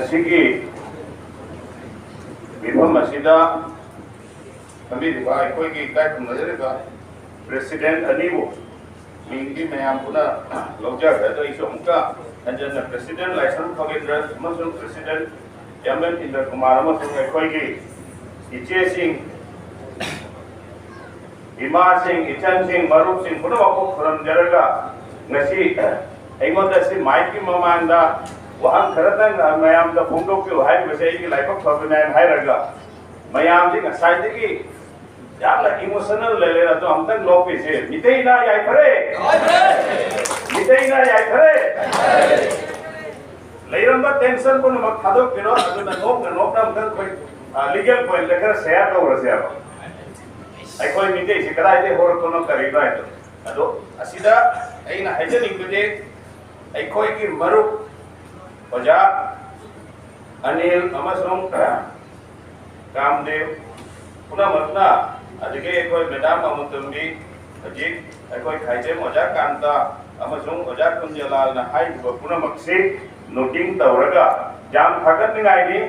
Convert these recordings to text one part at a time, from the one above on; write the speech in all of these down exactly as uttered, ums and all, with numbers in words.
ꯁꯤꯒꯤ ꯃꯤꯐꯝ ꯑꯁꯤꯗ ꯐꯝꯕꯤꯔꯤꯕ ꯑꯩꯈꯣꯏꯒꯤ ꯏꯀꯥꯏ ꯈꯨꯝꯅꯖꯔꯤꯕ ꯄ꯭ꯔꯦꯁꯤꯗꯦꯟꯠ ꯑꯅꯤꯕꯨ ꯃꯤꯡꯗꯤ ꯃꯌꯥꯝ ꯄꯨꯟꯅ ꯂꯧꯖꯈ꯭ꯔꯦ꯫ ꯑꯗꯣ ꯑꯩꯁꯨ ꯑꯃꯨꯛꯀ ꯍꯟꯖꯟꯅ ꯄ꯭ꯔꯦꯁꯤꯗꯦꯟꯠ ꯂꯥꯏꯁ꯭ꯔꯝ ꯈꯣꯒꯦꯟꯗ꯭ꯔ ꯑꯃꯁꯨꯡ ꯄ꯭ꯔꯦꯁꯤꯗꯦꯟꯠ ꯌꯥꯝꯕꯦꯝ ꯏꯟꯗ꯭ꯔ ꯀꯨꯃꯥꯔ ꯑꯃꯁꯨꯡ ꯑꯩꯈꯣꯏꯒꯤ ꯏꯆꯦꯁꯤꯡ, ꯏꯃꯥꯁꯤꯡ, ꯏꯆꯟꯁꯤꯡ, ꯃꯔꯨꯞꯁꯤꯡ ꯄꯨꯝꯅꯃꯛꯄꯨ ꯈꯨꯔꯨꯝꯖꯔꯒ, ꯉꯁꯤ ꯑꯩꯉꯣꯟꯗ ꯁꯤ ꯃꯥꯏꯛꯀꯤ ꯃꯃꯥꯡꯗ ꯋꯥꯍꯪ ꯈꯔꯇꯪ ꯃꯌꯥꯝꯗ ꯐꯣꯡꯗꯣꯛꯄꯤꯌꯨ ꯍꯥꯏꯔꯤꯕꯁꯦ ꯑꯩꯒꯤ ꯂꯥꯏꯕꯛ ꯐꯕꯅꯦ ꯍꯥꯏꯅ ꯍꯥꯏꯔꯒ, ꯃꯌꯥꯝꯁꯤ ꯉꯁꯥꯏꯗꯒꯤ ꯌꯥꯝꯅ ꯏꯃꯣꯁꯅꯦꯜ ꯂꯩꯔꯦ꯫ ꯑꯗꯣ ꯑꯝꯇꯪ ꯅꯣꯛꯄꯤꯁꯦ꯫ ꯃꯤꯇꯩ ꯏꯅꯥ ꯌꯥꯏꯐꯔꯦ! ꯃꯤꯇꯩ ꯏꯅꯥ ꯌꯥꯏꯐꯔꯦ! ꯂꯩꯔꯝꯕ ꯇꯦꯟꯁꯟ ꯄꯨꯝꯅꯃꯛ ꯊꯥꯗꯣꯛꯄꯤꯔꯣ꯫ ꯑꯗꯨꯅ ꯅꯣꯛꯅ ꯅꯣꯛꯅ ꯑꯝꯇꯪ ꯑꯩꯈꯣꯏ, ꯑ, ꯂꯤꯒꯦꯜ ꯄꯣꯏꯟꯠꯇ ꯈꯔ ꯁꯦꯌꯔ ꯇꯧꯔꯁꯦꯕ꯫ ꯑꯩꯈꯣꯏ ꯃꯤꯇꯩꯁꯤ ꯀꯗꯥꯏꯗꯒꯤ ꯍꯧꯔꯛꯄꯅꯣ, ꯀꯔꯤꯅꯣ ꯍꯥꯏꯗꯣ꯫ ꯑꯗꯣ ꯑꯁꯤꯗ ꯑꯩꯅ ꯍꯥꯏꯖꯅꯤꯡꯕꯗꯤ, ꯑꯩꯈꯣꯏꯒꯤ ꯃꯔꯨꯞ ꯑꯣꯖꯥ ꯑꯅꯤꯜ ꯑꯃꯁꯨꯡ ꯀꯥꯝꯗꯦꯕ ꯄꯨꯝꯅꯃꯛꯅ, ꯑꯗꯒꯤ ꯑꯩꯈꯣꯏ ꯃꯦꯗꯥꯝ ꯑꯃꯨꯇꯝꯕꯤ, ꯍꯧꯖꯤꯛ ꯑꯩꯈꯣꯏ ꯈꯥꯏꯖꯦꯝ ꯑꯣꯖꯥ ꯀꯥꯟꯇ ꯑꯃꯁꯨꯡ ꯑꯣꯖꯥ ꯀꯨꯟꯖꯂꯥꯜꯅ ꯍꯥꯏꯈꯤꯕ ꯄꯨꯝꯅꯃꯛꯁꯤ ꯅꯣꯇꯤꯡ ꯇꯧꯔꯒ ꯌꯥꯝ ꯊꯥꯒꯠꯅꯤꯡꯉꯥꯏꯅꯤ꯫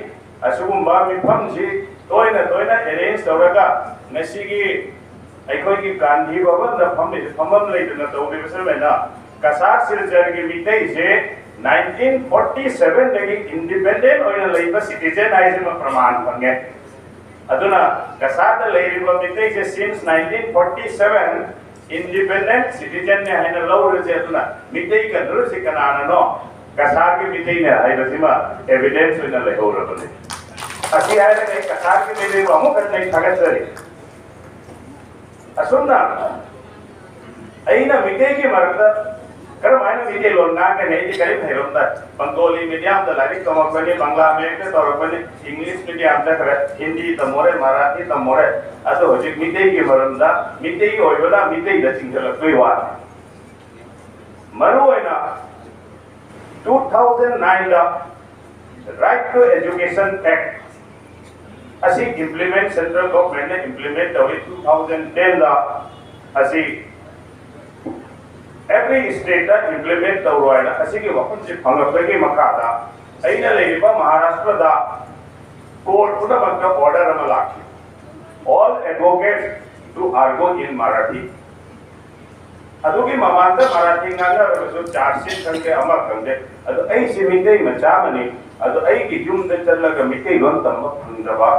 ꯑꯁꯤꯒꯨꯝꯕ ꯃꯤꯐꯝꯁꯤ ꯇꯣꯏꯅ ꯇꯣꯏꯅ ꯑꯦꯔꯦꯟꯖ ꯇꯧꯔꯒ ꯉꯁꯤꯒꯤ ꯑꯩꯈꯣꯏꯒꯤ ꯒꯥꯟꯙꯤ ꯚꯕꯟꯗ ꯐꯝꯂꯤꯁꯦ ꯐꯝꯐꯝ ꯂꯩꯇꯅ ꯇꯧꯔꯤꯕꯁꯨ ꯂꯩꯅ, ꯀꯁꯥꯔ ꯁꯤꯜꯆꯔꯒꯤ ꯃꯤꯇꯩꯁꯦ ꯅꯥꯏꯟꯇꯤꯟ ꯐꯣꯔꯇꯤ ꯁꯚꯦꯟꯗꯒꯤ ꯏꯟꯗꯤꯄꯦꯟꯗꯦꯟ ꯑꯣꯏꯅ ꯂꯩꯕ ꯁꯤꯇꯤꯖꯦꯟ ꯍꯥꯏꯁꯤꯃ ꯄ꯭ꯔꯃꯥꯟ ꯐꯪꯉꯦ꯫ ꯑꯗꯨꯅ ꯀꯁꯥꯔꯗ ꯂꯩꯔꯤꯕ ꯃꯤꯇꯩꯁꯦ since nineteen forty seven independent citizenꯅꯦ ꯍꯥꯏꯅ ꯂꯧꯔꯁꯦ꯫ ꯑꯗꯨꯅ ꯃꯤꯇꯩ ꯀꯟꯗ꯭ꯔꯁꯤ ꯀꯅꯥꯅꯅꯣ? ꯀꯁꯥꯔꯒꯤ ꯃꯤꯇꯩꯅꯦ ꯍꯥꯏꯕꯁꯤꯃ ꯑꯦꯚꯤꯗꯦꯟꯁ ꯑꯣꯏꯅ ꯂꯩꯍꯧꯔꯕꯅꯤ꯫ ꯑꯁꯤ ꯍꯥꯏꯔꯒ ꯑꯩ ꯀꯁꯥꯔꯒꯤ ꯃꯤꯇꯩꯕꯨ ꯑꯃꯨꯛ ꯍꯟꯅ ꯑꯩ ꯊꯥꯒꯠꯆꯔꯤ꯫ ꯑꯁꯨꯝꯅ ꯑꯩꯅ ꯃꯤꯇꯩꯒꯤ ꯃꯔꯛꯇ ꯀꯔꯝꯍꯥꯏꯅ ꯃꯤꯇꯩꯂꯣꯟ ꯉꯥꯡꯒꯅꯤ? ꯑꯩꯗꯤ ꯀꯔꯤꯝ ꯍꯩꯔꯝꯗꯦ꯫ ꯕꯪꯒꯣꯂꯤ ꯃꯤꯗꯤꯌꯝꯗ ꯂꯥꯏꯔꯤꯛ ꯇꯝꯃꯛꯄꯅꯤ, ꯕꯪꯒ꯭ꯂꯥ ꯃꯌꯦꯛꯇ ꯇꯧꯔꯛꯄꯅꯤ, ꯏꯪꯂꯤꯁ ꯃꯤꯗꯤꯌꯝ ꯆꯠꯈ꯭ꯔꯦ, ꯍꯤꯟꯗꯤ ꯇꯝꯃꯨꯔꯦ, ꯃꯔꯥꯊꯤ ꯇꯝꯃꯨꯔꯦ꯫ ꯑꯗꯣ ꯍꯧꯖꯤꯛ ꯃꯤꯇꯩꯒꯤ ꯃꯔꯝꯗ ꯃꯤꯇꯩ ꯑꯣꯏꯕꯅ ꯃꯤꯇꯩꯗ ꯆꯤꯡꯁꯤꯜꯂꯛꯄꯩ ꯋꯥꯅꯤ꯫ ꯃꯔꯨꯑꯣꯏꯅ two thousand nineꯗ Right to Education Act ꯑꯁꯤ implement, central governmentꯅ implement ꯇꯧꯏ꯫ Two thousand tenꯗ ꯑꯁꯤ every stateꯇ implement ꯇꯧꯔꯣ ꯍꯥꯏꯅ ꯑꯁꯤꯒꯤ ꯋꯥꯐꯝꯁꯤ ꯐꯪꯂꯛꯄꯒꯤ ꯃꯈꯥꯗ ꯑꯩꯅ ꯂꯩꯔꯤꯕ ꯃꯍꯥꯔꯥꯁꯇ꯭ꯔꯗ ꯀꯣꯔꯠ ꯄꯨꯝꯅꯃꯛꯇ ꯑꯣꯔꯗꯔ ꯑꯃ ꯂꯥꯛꯈꯤ, "All advocates to argue in Marathi." ꯑꯗꯨꯒꯤ ꯃꯃꯥꯡꯗ ꯃꯔꯥꯊꯤ ꯉꯥꯡꯅꯔꯕꯁꯨ ꯆꯥꯔꯖ ꯁꯤꯠ ꯈꯪꯗꯦ, ꯑꯃ ꯈꯪꯗꯦ꯫ ꯑꯗꯣ ꯑꯩꯁꯤ ꯃꯤꯇꯩ ꯃꯆꯥ ꯑꯃꯅꯤ, ꯑꯗꯣ ꯑꯩꯒꯤ ꯌꯨꯝꯗ ꯆꯠꯂꯒ ꯃꯤꯇꯩꯂꯣꯟ ꯇꯝꯕ ꯐꯪꯗꯕ,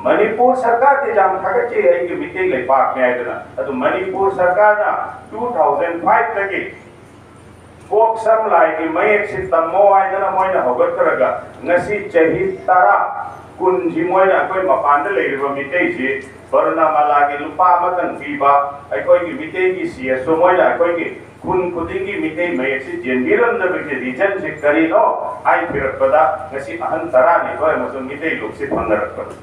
ꯃꯅꯤꯄꯨꯔ ꯁꯔꯀꯥꯔꯗꯤ ꯌꯥꯝ ꯊꯥꯒꯠꯆꯩ ꯑꯩꯒꯤ ꯃꯤꯇꯩ ꯂꯩꯄꯥꯛꯅꯤ ꯍꯥꯏꯗꯅ꯫ ꯑꯗꯨ ꯃꯅꯤꯄꯨꯔ ꯁꯔꯀꯥꯔꯅ two thousand five ꯇꯒꯤ ꯀꯣꯛ ꯁꯝ ꯂꯥꯏꯒꯤ ꯃꯌꯦꯛꯁꯤ ꯇꯝꯃꯣ ꯍꯥꯏꯗꯅ ꯃꯣꯏꯅ ꯍꯧꯒꯠꯈ꯭ꯔꯒ ꯉꯁꯤ ꯆꯍꯤ ꯇꯔꯥ, ꯀꯨꯟꯁꯤ ꯃꯣꯏꯅ ꯑꯩꯈꯣꯏ ꯃꯄꯥꯟꯗ ꯂꯩꯔꯤꯕ ꯃꯤꯇꯩꯁꯤ ꯕꯔꯨꯅꯥꯃꯥꯂꯥꯒꯤ ꯂꯨꯄꯥ ꯑꯃꯇꯪ ꯄꯤꯕ ꯑꯩꯈꯣꯏꯒꯤ ꯃꯤꯇꯩꯒꯤ ꯁꯤ ꯑꯦꯁ ꯑꯣ ꯃꯣꯏꯅ ꯑꯩꯈꯣꯏꯒꯤ ꯈꯨꯟ ꯈꯨꯗꯤꯡꯒꯤ ꯃꯤꯇꯩ ꯃꯌꯦꯛꯁꯤ ꯆꯦꯟꯕꯤꯔꯝꯗꯕꯒꯤ ꯔꯤꯖꯟꯁꯤ ꯀꯔꯤꯅꯣ ꯍꯥꯏ ꯊꯤꯔꯛꯄꯗ ꯉꯁꯤ ꯑꯍꯟ ꯇꯔꯥꯅꯤꯊꯣꯏ ꯑꯃꯁꯨꯡ ꯃꯤꯇꯩ ꯂꯣꯟꯁꯤ ꯐꯪꯅꯔꯛꯄꯅꯤ꯫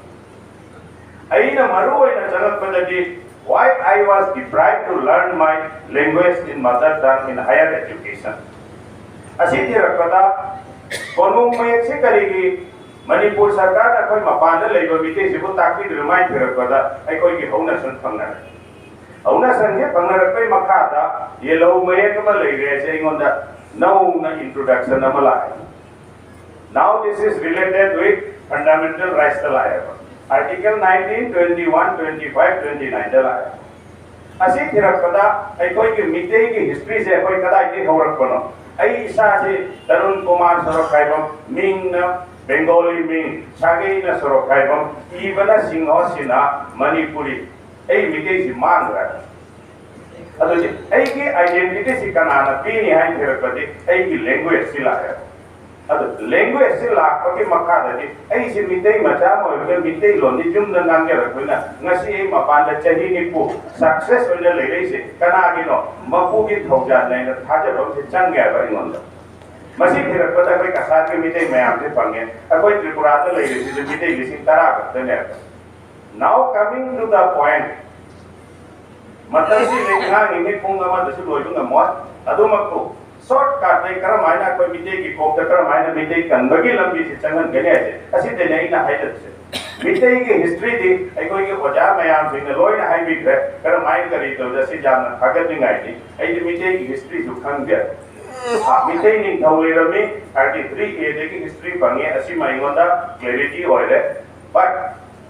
ꯑꯩꯅ ꯃꯔꯨ ꯑꯣꯏꯅ ꯆꯪꯉꯛꯄꯗꯗꯤ, "Why I was deprived to learn my language in mother tongue in higher education?" ꯑꯁꯤ ꯊꯤꯔꯛꯄꯗ ꯀꯣꯅꯨꯡ ꯃꯌꯦꯛꯁꯤ ꯀꯔꯤꯒꯤ ꯃꯅꯤꯄꯨꯔ ꯁꯔꯀꯥꯔꯅ ꯑꯩꯈꯣꯏ ꯃꯄꯥꯟꯗ ꯂꯩꯕ ꯃꯤꯇꯩꯁꯤꯕꯨ ꯇꯥꯛꯄꯤꯗ꯭ꯔꯤꯕ ꯍꯥꯏꯅ ꯊꯤꯔꯛꯄꯗ ꯑꯩꯈꯣꯏꯒꯤ ꯍꯧꯅꯁꯟ ꯐꯪꯅꯔꯦ꯫ ꯍꯧꯅꯁꯟꯁꯦ ꯐꯪꯅꯔꯛꯄꯒꯤ ꯃꯈꯥꯗ ꯌꯦꯜꯍꯧ ꯃꯌꯦꯛ ꯑꯃ ꯂꯩꯔꯦ ꯍꯥꯏꯁꯦ ꯑꯩꯉꯣꯟꯗ ꯅꯧꯅ ꯏꯟꯇ꯭ꯔꯣꯗꯛꯁꯟ ꯑꯃ ꯂꯥꯛꯑꯦ꯫ Now this is related with fundamental rights ꯇ ꯂꯥꯛꯑꯦꯕ꯫ Article nineteen, twenty one, twenty five, twenty nine ꯗ ꯂꯥꯛꯑꯦ꯫ ꯑꯁꯤ ꯊꯤꯔꯛꯄꯗ ꯑꯩꯈꯣꯏꯒꯤ ꯃꯤꯇꯩꯒꯤ ꯍꯤꯁꯇ꯭ꯔꯤꯁꯦ ꯑꯩꯈꯣꯏ ꯀꯗꯥꯏꯗꯒꯤ ꯍꯧꯔꯛꯄꯅꯣ? ꯑꯩ ꯏꯁꯥꯁꯤ ꯇꯔꯨꯟ ꯀꯨꯃꯥꯔ ꯁꯣꯔꯣꯛꯈꯥꯏꯕꯝ ꯃꯤꯡꯅ ꯕꯦꯡꯒꯣꯂꯤ ꯃꯤꯡ, ꯁꯥꯒꯩꯅ ꯁꯣꯔꯣꯛꯈꯥꯏꯕꯝ, ꯏꯕꯅ ꯁꯤꯡꯍ ꯁꯤꯟꯍꯥ, ꯃꯅꯤꯄꯨꯔꯤ꯫ ꯑꯩ ꯃꯤꯇꯩꯁꯤ ꯃꯥꯡꯈ꯭ꯔꯦ꯫ ꯑꯗꯨꯗꯤ ꯑꯩꯒꯤ ꯑꯥꯏꯗꯦꯟꯇꯤꯇꯤꯁꯤ ꯀꯅꯥꯅ ꯄꯤꯅꯤ ꯍꯥꯏꯅ ꯊꯤꯔꯛꯄꯗꯤ ꯑꯩꯒꯤ ꯂꯦꯡꯒ꯭ꯋꯦꯖꯁꯤ ꯂꯥꯛꯑꯦ꯫ ꯑꯗꯨ ꯂꯦꯡꯒ꯭ꯋꯦꯖꯁꯤ ꯂꯥꯛꯄꯒꯤ ꯃꯈꯥꯗꯗꯤ ꯑꯩꯁꯤ ꯃꯤꯇꯩ ꯃꯆꯥ ꯑꯃ ꯑꯣꯏꯔꯒ ꯃꯤꯇꯩꯂꯣꯟꯗꯤ ꯌꯨꯝꯗ ꯉꯥꯡꯖꯔꯛꯄꯅꯤꯅ ꯉꯁꯤ ꯑꯩ ꯃꯄꯥꯟꯗ ꯆꯍꯤ ꯅꯤꯐꯨ ꯁꯛꯁꯦꯁ ꯑꯣꯏꯅ ꯂꯩꯔꯛꯏꯁꯦ ꯀꯅꯥꯒꯤꯅꯣ? ꯃꯄꯨꯒꯤ ꯊꯧꯖꯥꯜꯅꯦ ꯍꯥꯏꯅ ꯊꯥꯖꯕ ꯑꯃꯁꯤ ꯆꯪꯉꯦꯕ ꯑꯩꯉꯣꯟꯗ꯫ ꯃꯁꯤ ꯊꯤꯔꯛꯄꯗ ꯑꯩꯈꯣꯏ ꯀꯁꯥꯔꯒꯤ ꯃꯤꯇꯩ ꯃꯌꯥꯝꯁꯦ ꯐꯪꯉꯦ꯫ ꯑꯩꯈꯣꯏ ꯇ꯭ꯔꯤꯄꯨꯔꯥꯗ ꯂꯩꯔꯤꯁꯤꯁꯨ ꯃꯤꯇꯩ ꯂꯤꯁꯤꯡ ꯇꯔꯥ ꯈꯛꯇꯅꯦꯕ꯫ Now coming to the point, ꯃꯇꯝꯁꯤ ꯂꯩ ꯉꯥꯡꯉꯤꯉꯩ ꯄꯨꯡ ꯑꯃꯗꯁꯨ ꯂꯣꯏꯕ ꯉꯝꯃꯣꯏ꯫ ꯑꯗꯨꯃꯛꯄꯨ ꯁꯣꯔꯠ ꯀꯠꯇꯩ ꯀꯔꯝ ꯍꯥꯏꯅ ꯑꯩꯈꯣꯏ ꯃꯤꯇꯩꯒꯤ ꯀꯣꯛꯇ ꯀꯔꯝ ꯍꯥꯏꯅ ꯃꯤꯇꯩ ꯀꯟꯕꯒꯤ ꯂꯝꯕꯤꯁꯤ ꯆꯪꯍꯟꯒꯅꯤ ꯍꯥꯏꯁꯦ ꯑꯁꯤꯗꯅꯦ ꯑꯩꯅ ꯍꯥꯏꯖꯔꯤꯁꯦ꯫ ꯃꯤꯇꯩꯒꯤ ꯍꯤꯁꯇ꯭ꯔꯤꯗꯤ ꯑꯩꯈꯣꯏꯒꯤ ꯑꯣꯖꯥ ꯃꯌꯥꯝꯁꯤꯡꯅ ꯂꯣꯏꯅ ꯍꯥꯏꯕꯤꯈ꯭ꯔꯦ, ꯀꯔꯝ ꯍꯥꯏꯅ ꯀꯔꯤ ꯇꯧꯔꯤ, ꯑꯁꯤ ꯌꯥꯝꯅ ꯊꯥꯒꯠꯅꯤꯡꯉꯥꯏꯅꯤ꯫ ꯑꯩꯗꯤ ꯃꯤꯇꯩꯒꯤ ꯍꯤꯁꯇ꯭ꯔꯤꯁꯨ ꯈꯪꯗꯦ꯫ ꯃꯤꯇꯩ ꯅꯤꯡꯊꯧ ꯂꯩꯔꯝꯃꯤ, thirty three A ꯗꯒꯤ history ꯐꯪꯉꯦ, ꯑꯁꯤꯃ ꯑꯩꯉꯣꯟꯗ clarity ꯑꯣꯏꯔꯦ꯫ But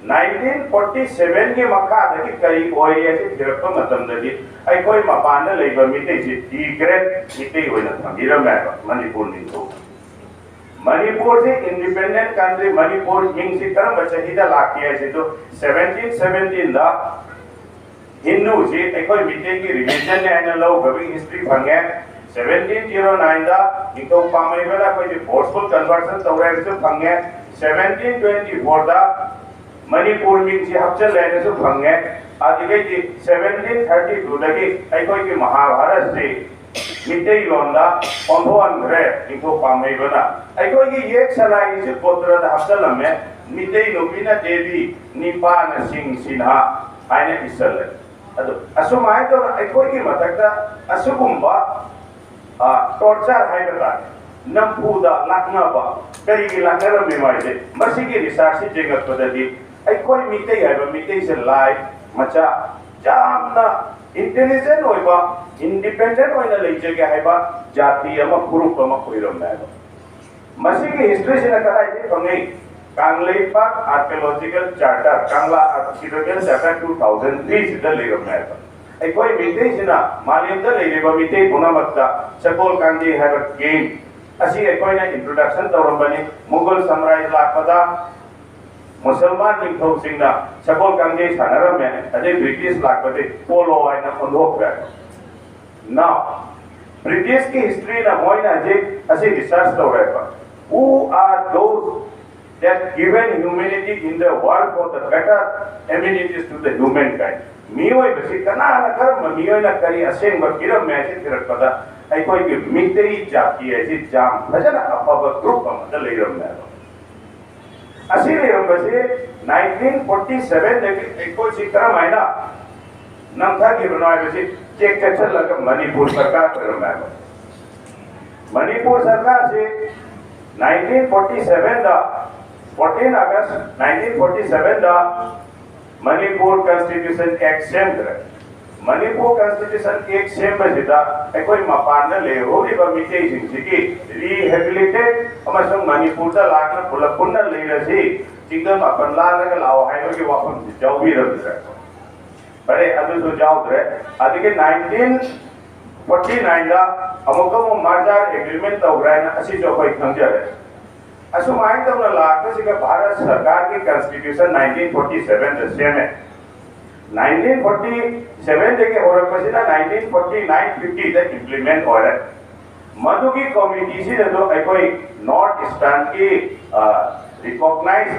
nineteen forty seven ꯒꯤ ꯃꯈꯥꯗꯒꯤ ꯀꯔꯤ ꯑꯣꯏꯔꯤ ꯍꯥꯏꯁꯤ ꯊꯤꯔꯛꯄ ꯃꯇꯝꯗꯗꯤ ꯑꯩꯈꯣꯏ ꯃꯄꯥꯟꯗ ꯂꯩꯕ ꯃꯤꯇꯩꯁꯤ degrade ꯃꯤꯇꯩ ꯑꯣꯏꯅ ꯊꯝꯕꯤꯔꯝꯃꯦꯕ ꯃꯅꯤꯄꯨꯔ ꯅꯤꯡꯊꯧ꯫ ꯃꯅꯤꯄꯨꯔꯁꯤ independent country, ꯃꯅꯤꯄꯨꯔ ꯃꯤꯡꯁꯤ ꯀꯔꯝꯕ ꯆꯍꯤꯗ ꯂꯥꯛꯀꯦ ꯍꯥꯏꯁꯤꯗꯨ seventeen seventeen ꯗ ꯍꯤꯟꯗꯨꯁꯤ ꯑꯩꯈꯣꯏ ꯃꯤꯇꯩꯒꯤ religion ꯅꯦ ꯍꯥꯏꯅ ꯂꯧꯈ꯭ꯔꯕꯒꯤ history ꯐꯪꯉꯦ꯫ Seventeen zero nine ꯗ ꯅꯤꯡꯊꯧ ꯄꯥꯝꯍꯩꯕꯅ ꯑꯩꯈꯣꯏꯁꯦ forceful conversion ꯇꯧꯔꯦ ꯍꯥꯏꯕꯁꯨ ꯐꯪꯉꯦ꯫ Seventeen twenty four ꯗ ꯃꯅꯤꯄꯨꯔ ꯃꯤꯡꯁꯤ ꯍꯥꯞꯆꯤꯜꯂꯦ ꯍꯥꯏꯅꯁꯨ ꯐꯪꯉꯦ꯫ ꯑꯗꯨꯗꯒꯤꯗꯤ seventeen thirty two ꯗꯒꯤ ꯑꯩꯈꯣꯏꯒꯤ ꯃꯍꯥꯚꯥꯔꯠꯁꯤ ꯃꯤꯇꯩꯂꯣꯟꯗ ꯑꯣꯟꯊꯣꯛꯍꯟꯈ꯭ꯔꯦ ꯅꯤꯡꯊꯧ ꯄꯥꯝꯍꯩꯕꯅ꯫ ꯑꯩꯈꯣꯏꯒꯤ ꯌꯦꯛ ꯁꯂꯥꯏꯒꯤꯁꯨ ꯒꯣꯇ꯭ꯔꯗ ꯍꯥꯞꯆꯤꯜꯂꯝꯃꯦ꯫ ꯃꯤꯇꯩ ꯅꯨꯄꯤꯅ ꯗꯦꯕꯤ, ꯅꯤꯄꯥꯅ ꯁꯤꯡ ꯁꯤꯟꯍꯥ ꯍꯥꯏꯅ ꯏꯁꯜꯂꯦ꯫ ꯑꯗꯨ ꯑꯁꯨꯃꯥꯏꯅ ꯇꯧꯅ ꯑꯩꯈꯣꯏꯒꯤ ꯃꯊꯛꯇ ꯑꯁꯤꯒꯨꯝꯕ ꯇꯣꯔꯆꯔ ꯍꯥꯏꯕ ꯇꯥꯔꯦ, ꯅꯝꯐꯨꯗ ꯂꯥꯛꯅꯕ꯫ ꯀꯔꯤꯒꯤ ꯂꯥꯛꯅꯔꯝꯃꯤꯅꯣ ꯍꯥꯏꯁꯦ, ꯃꯁꯤꯒꯤ ꯔꯤꯁꯥꯔꯆꯁꯤ ꯌꯦꯡꯉꯛꯄꯗꯗꯤ ꯑꯩꯈꯣꯏ ꯃꯤꯇꯩ ꯍꯥꯏꯕ ꯃꯤꯇꯩꯁꯦ ꯂꯥꯏ ꯃꯆꯥ ꯌꯥꯝꯅ ꯏꯟꯇꯦꯂꯤꯖꯦꯟ ꯑꯣꯏꯕ, ꯏꯟꯗꯤꯄꯦꯟꯗꯦꯟ ꯑꯣꯏꯅ ꯂꯩꯖꯒꯦ ꯍꯥꯏꯕ ꯖꯥꯇꯤ ꯑꯃ, ꯐꯨꯔꯨꯞ ꯑꯃ ꯑꯣꯏꯔꯝꯃꯦ ꯍꯥꯏꯕ꯫ ꯃꯁꯤꯒꯤ ꯍꯤꯁꯇ꯭ꯔꯤꯁꯤꯅ ꯀꯗꯥꯏꯗꯒꯤ ꯐꯪꯉꯤ? Kangleipak Archaeological Charter, Kangla Archaeological Charter two thousand three ꯁꯤꯗ ꯂꯩꯔꯝꯃꯦ ꯍꯥꯏꯕ꯫ ꯑꯩꯈꯣꯏ ꯃꯤꯇꯩꯁꯤꯅ ꯃꯥꯂꯦꯝꯗ ꯂꯩꯔꯤꯕ ꯃꯤꯇꯩ ꯄꯨꯝꯅꯃꯛꯇ ꯁꯒꯣꯜ ꯀꯥꯡꯖꯩ ꯍꯥꯏꯕ ꯒꯦꯝ ꯑꯁꯤ ꯑꯩꯈꯣꯏꯅ ꯏꯟꯇ꯭ꯔꯣꯗꯛꯁꯟ ꯇꯧꯔꯝꯕꯅꯤ꯫ ꯃꯨꯒꯜ ꯁꯝꯔꯥꯏꯖ ꯂꯥꯛꯄꯗ ꯃꯨꯁꯜꯃꯥꯟ ꯅꯤꯡꯊꯧꯁꯤꯡꯅ ꯁꯒꯣꯜ ꯀꯥꯡꯖꯩ ꯁꯥꯟꯅꯔꯝꯃꯦ, ꯑꯗꯩ ꯕ꯭ꯔꯤꯇꯤꯁ ꯂꯥꯛꯄꯗꯩ ꯄꯣꯂꯣ ꯍꯥꯏꯅ ꯑꯣꯟꯊꯣꯛꯈ꯭ꯔꯦ꯫ Now, ꯕ꯭ꯔꯤꯇꯤꯁꯀꯤ ꯍꯤꯁꯇ꯭ꯔꯤꯅ ꯃꯣꯏꯅ ꯍꯧꯖꯤꯛ ꯑꯁꯤ ꯔꯤꯁꯔꯆ ꯇꯧꯔꯦꯕ꯫ Who are those that given humanity in the world for the better amenities to the humankind? ꯃꯤꯑꯣꯏꯕꯁꯤ ꯀꯅꯥꯅ, ꯀꯔꯝꯕ ꯃꯤꯑꯣꯏꯅ ꯀꯔꯤ ꯑꯁꯦꯡꯕ ꯄꯤꯔꯝꯃꯦ ꯍꯥꯏꯁꯤ ꯊꯤꯔꯛꯄꯗ ꯑꯩꯈꯣꯏꯒꯤ ꯃꯤꯇꯩ ꯖꯥꯇꯤ ꯍꯥꯏꯁꯤ ꯌꯥꯝ ꯐꯖꯅ ꯑꯐꯕ ꯒ꯭ꯔꯨꯞ ꯑꯃꯗ ꯂꯩꯔꯝꯃꯦꯕ꯫ ꯑꯁꯤ ꯂꯩꯔꯝꯕꯁꯤ nineteen forty seven ꯗꯒꯤ ꯑꯩꯈꯣꯏꯁꯤ ꯀꯔꯝꯍꯥꯏꯅ ꯅꯝꯊꯈꯤꯕꯅꯣ ꯍꯥꯏꯕꯁꯤ ꯆꯦꯛ ꯆꯠꯁꯤꯜꯂꯒ ꯃꯅꯤꯄꯨꯔ ꯁꯔꯀꯥꯔ ꯑꯣꯏꯔꯝꯃꯦꯕ꯫ ꯃꯅꯤꯄꯨꯔ ꯁꯔꯀꯥꯔꯁꯤ nineteen forty seven ꯗ, fourteen August nineteen forty seven ꯗ ꯃꯅꯤꯄꯨꯔ Constitution Act ꯁꯦꯝꯈ꯭ꯔꯦ꯫ ꯃꯅꯤꯄꯨꯔ ꯀꯟꯁꯇꯤꯇ꯭ꯌꯨꯁꯟ ꯑꯦꯛ ꯁꯦꯝꯕꯁꯤꯗ ꯑꯩꯈꯣꯏ ꯃꯄꯥꯟꯗ ꯂꯩꯍꯧꯔꯤꯕ ꯃꯤꯇꯩꯁꯤꯡꯁꯤꯒꯤ ꯔꯤꯍꯦꯕꯤꯂꯤꯇꯦꯠ ꯑꯃꯁꯨꯡ ꯃꯅꯤꯄꯨꯔꯗ ꯂꯥꯛꯇꯨꯅ ꯄꯨꯂꯞ ꯄꯨꯟꯅ ꯂꯩꯔꯁꯤ, ꯆꯤꯡꯗ ꯃꯥꯄꯟ ꯂꯥꯜꯂꯒ ꯂꯥꯛꯑꯣ ꯍꯥꯏꯕꯒꯤ ꯋꯥꯐꯝꯁꯤ ꯌꯥꯎꯕꯤꯔꯝꯗ꯭ꯔꯦ꯫ ꯐꯔꯦ, ꯑꯗꯨꯁꯨ ꯌꯥꯎꯗ꯭ꯔꯦ꯫ ꯑꯗꯒꯤ ꯅꯥꯏꯟꯇꯤꯟ ꯐꯣꯔꯇꯤ ꯅꯥꯏꯟꯗ ꯑꯃꯨꯛꯀ ꯑꯃꯨꯛ ꯃꯥꯔꯖꯔ ꯑꯦꯒ꯭ꯔꯤꯃꯦꯟ ꯇꯧꯈ꯭ꯔꯦ ꯍꯥꯏꯅ ꯑꯁꯤꯁꯨ ꯑꯩꯈꯣꯏ ꯈꯪꯖꯔꯦ꯫ ꯑꯁꯨꯃꯥꯏꯅ ꯇꯧꯅ ꯂꯥꯛꯄꯁꯤꯒ ꯚꯥꯔꯠ ꯁꯔꯀꯥꯔꯒꯤ ꯀꯟꯁꯇꯤꯇ꯭ꯌꯨꯁꯟ ꯅꯥꯏꯟꯇꯤꯟ ꯐꯣꯔꯇꯤ ꯁꯚꯦꯟꯗ ꯁꯦꯝꯃꯦ꯫ ꯅꯥꯏꯟꯇꯤꯟ ꯐꯣꯔꯇꯤ ꯁꯚꯦꯟꯗꯒꯤ ꯍꯧꯔꯛꯄꯁꯤꯅ ꯅꯥꯏꯟꯇꯤꯟ ꯐꯣꯔꯇꯤ ꯅꯥꯏꯟ ꯐꯤꯐꯇꯤꯗ ꯏꯝꯄ꯭ꯂꯤꯃꯦꯟ ꯑꯣꯏꯔꯦ꯫ ꯃꯗꯨꯒꯤ ꯀꯣꯃꯤꯇꯤꯁꯤꯗꯁꯨ ꯑꯩꯈꯣꯏ ꯅꯣꯔꯠ ꯏꯁꯇꯔꯟꯒꯤ ꯔꯤꯀꯣꯛꯅꯥꯏꯖ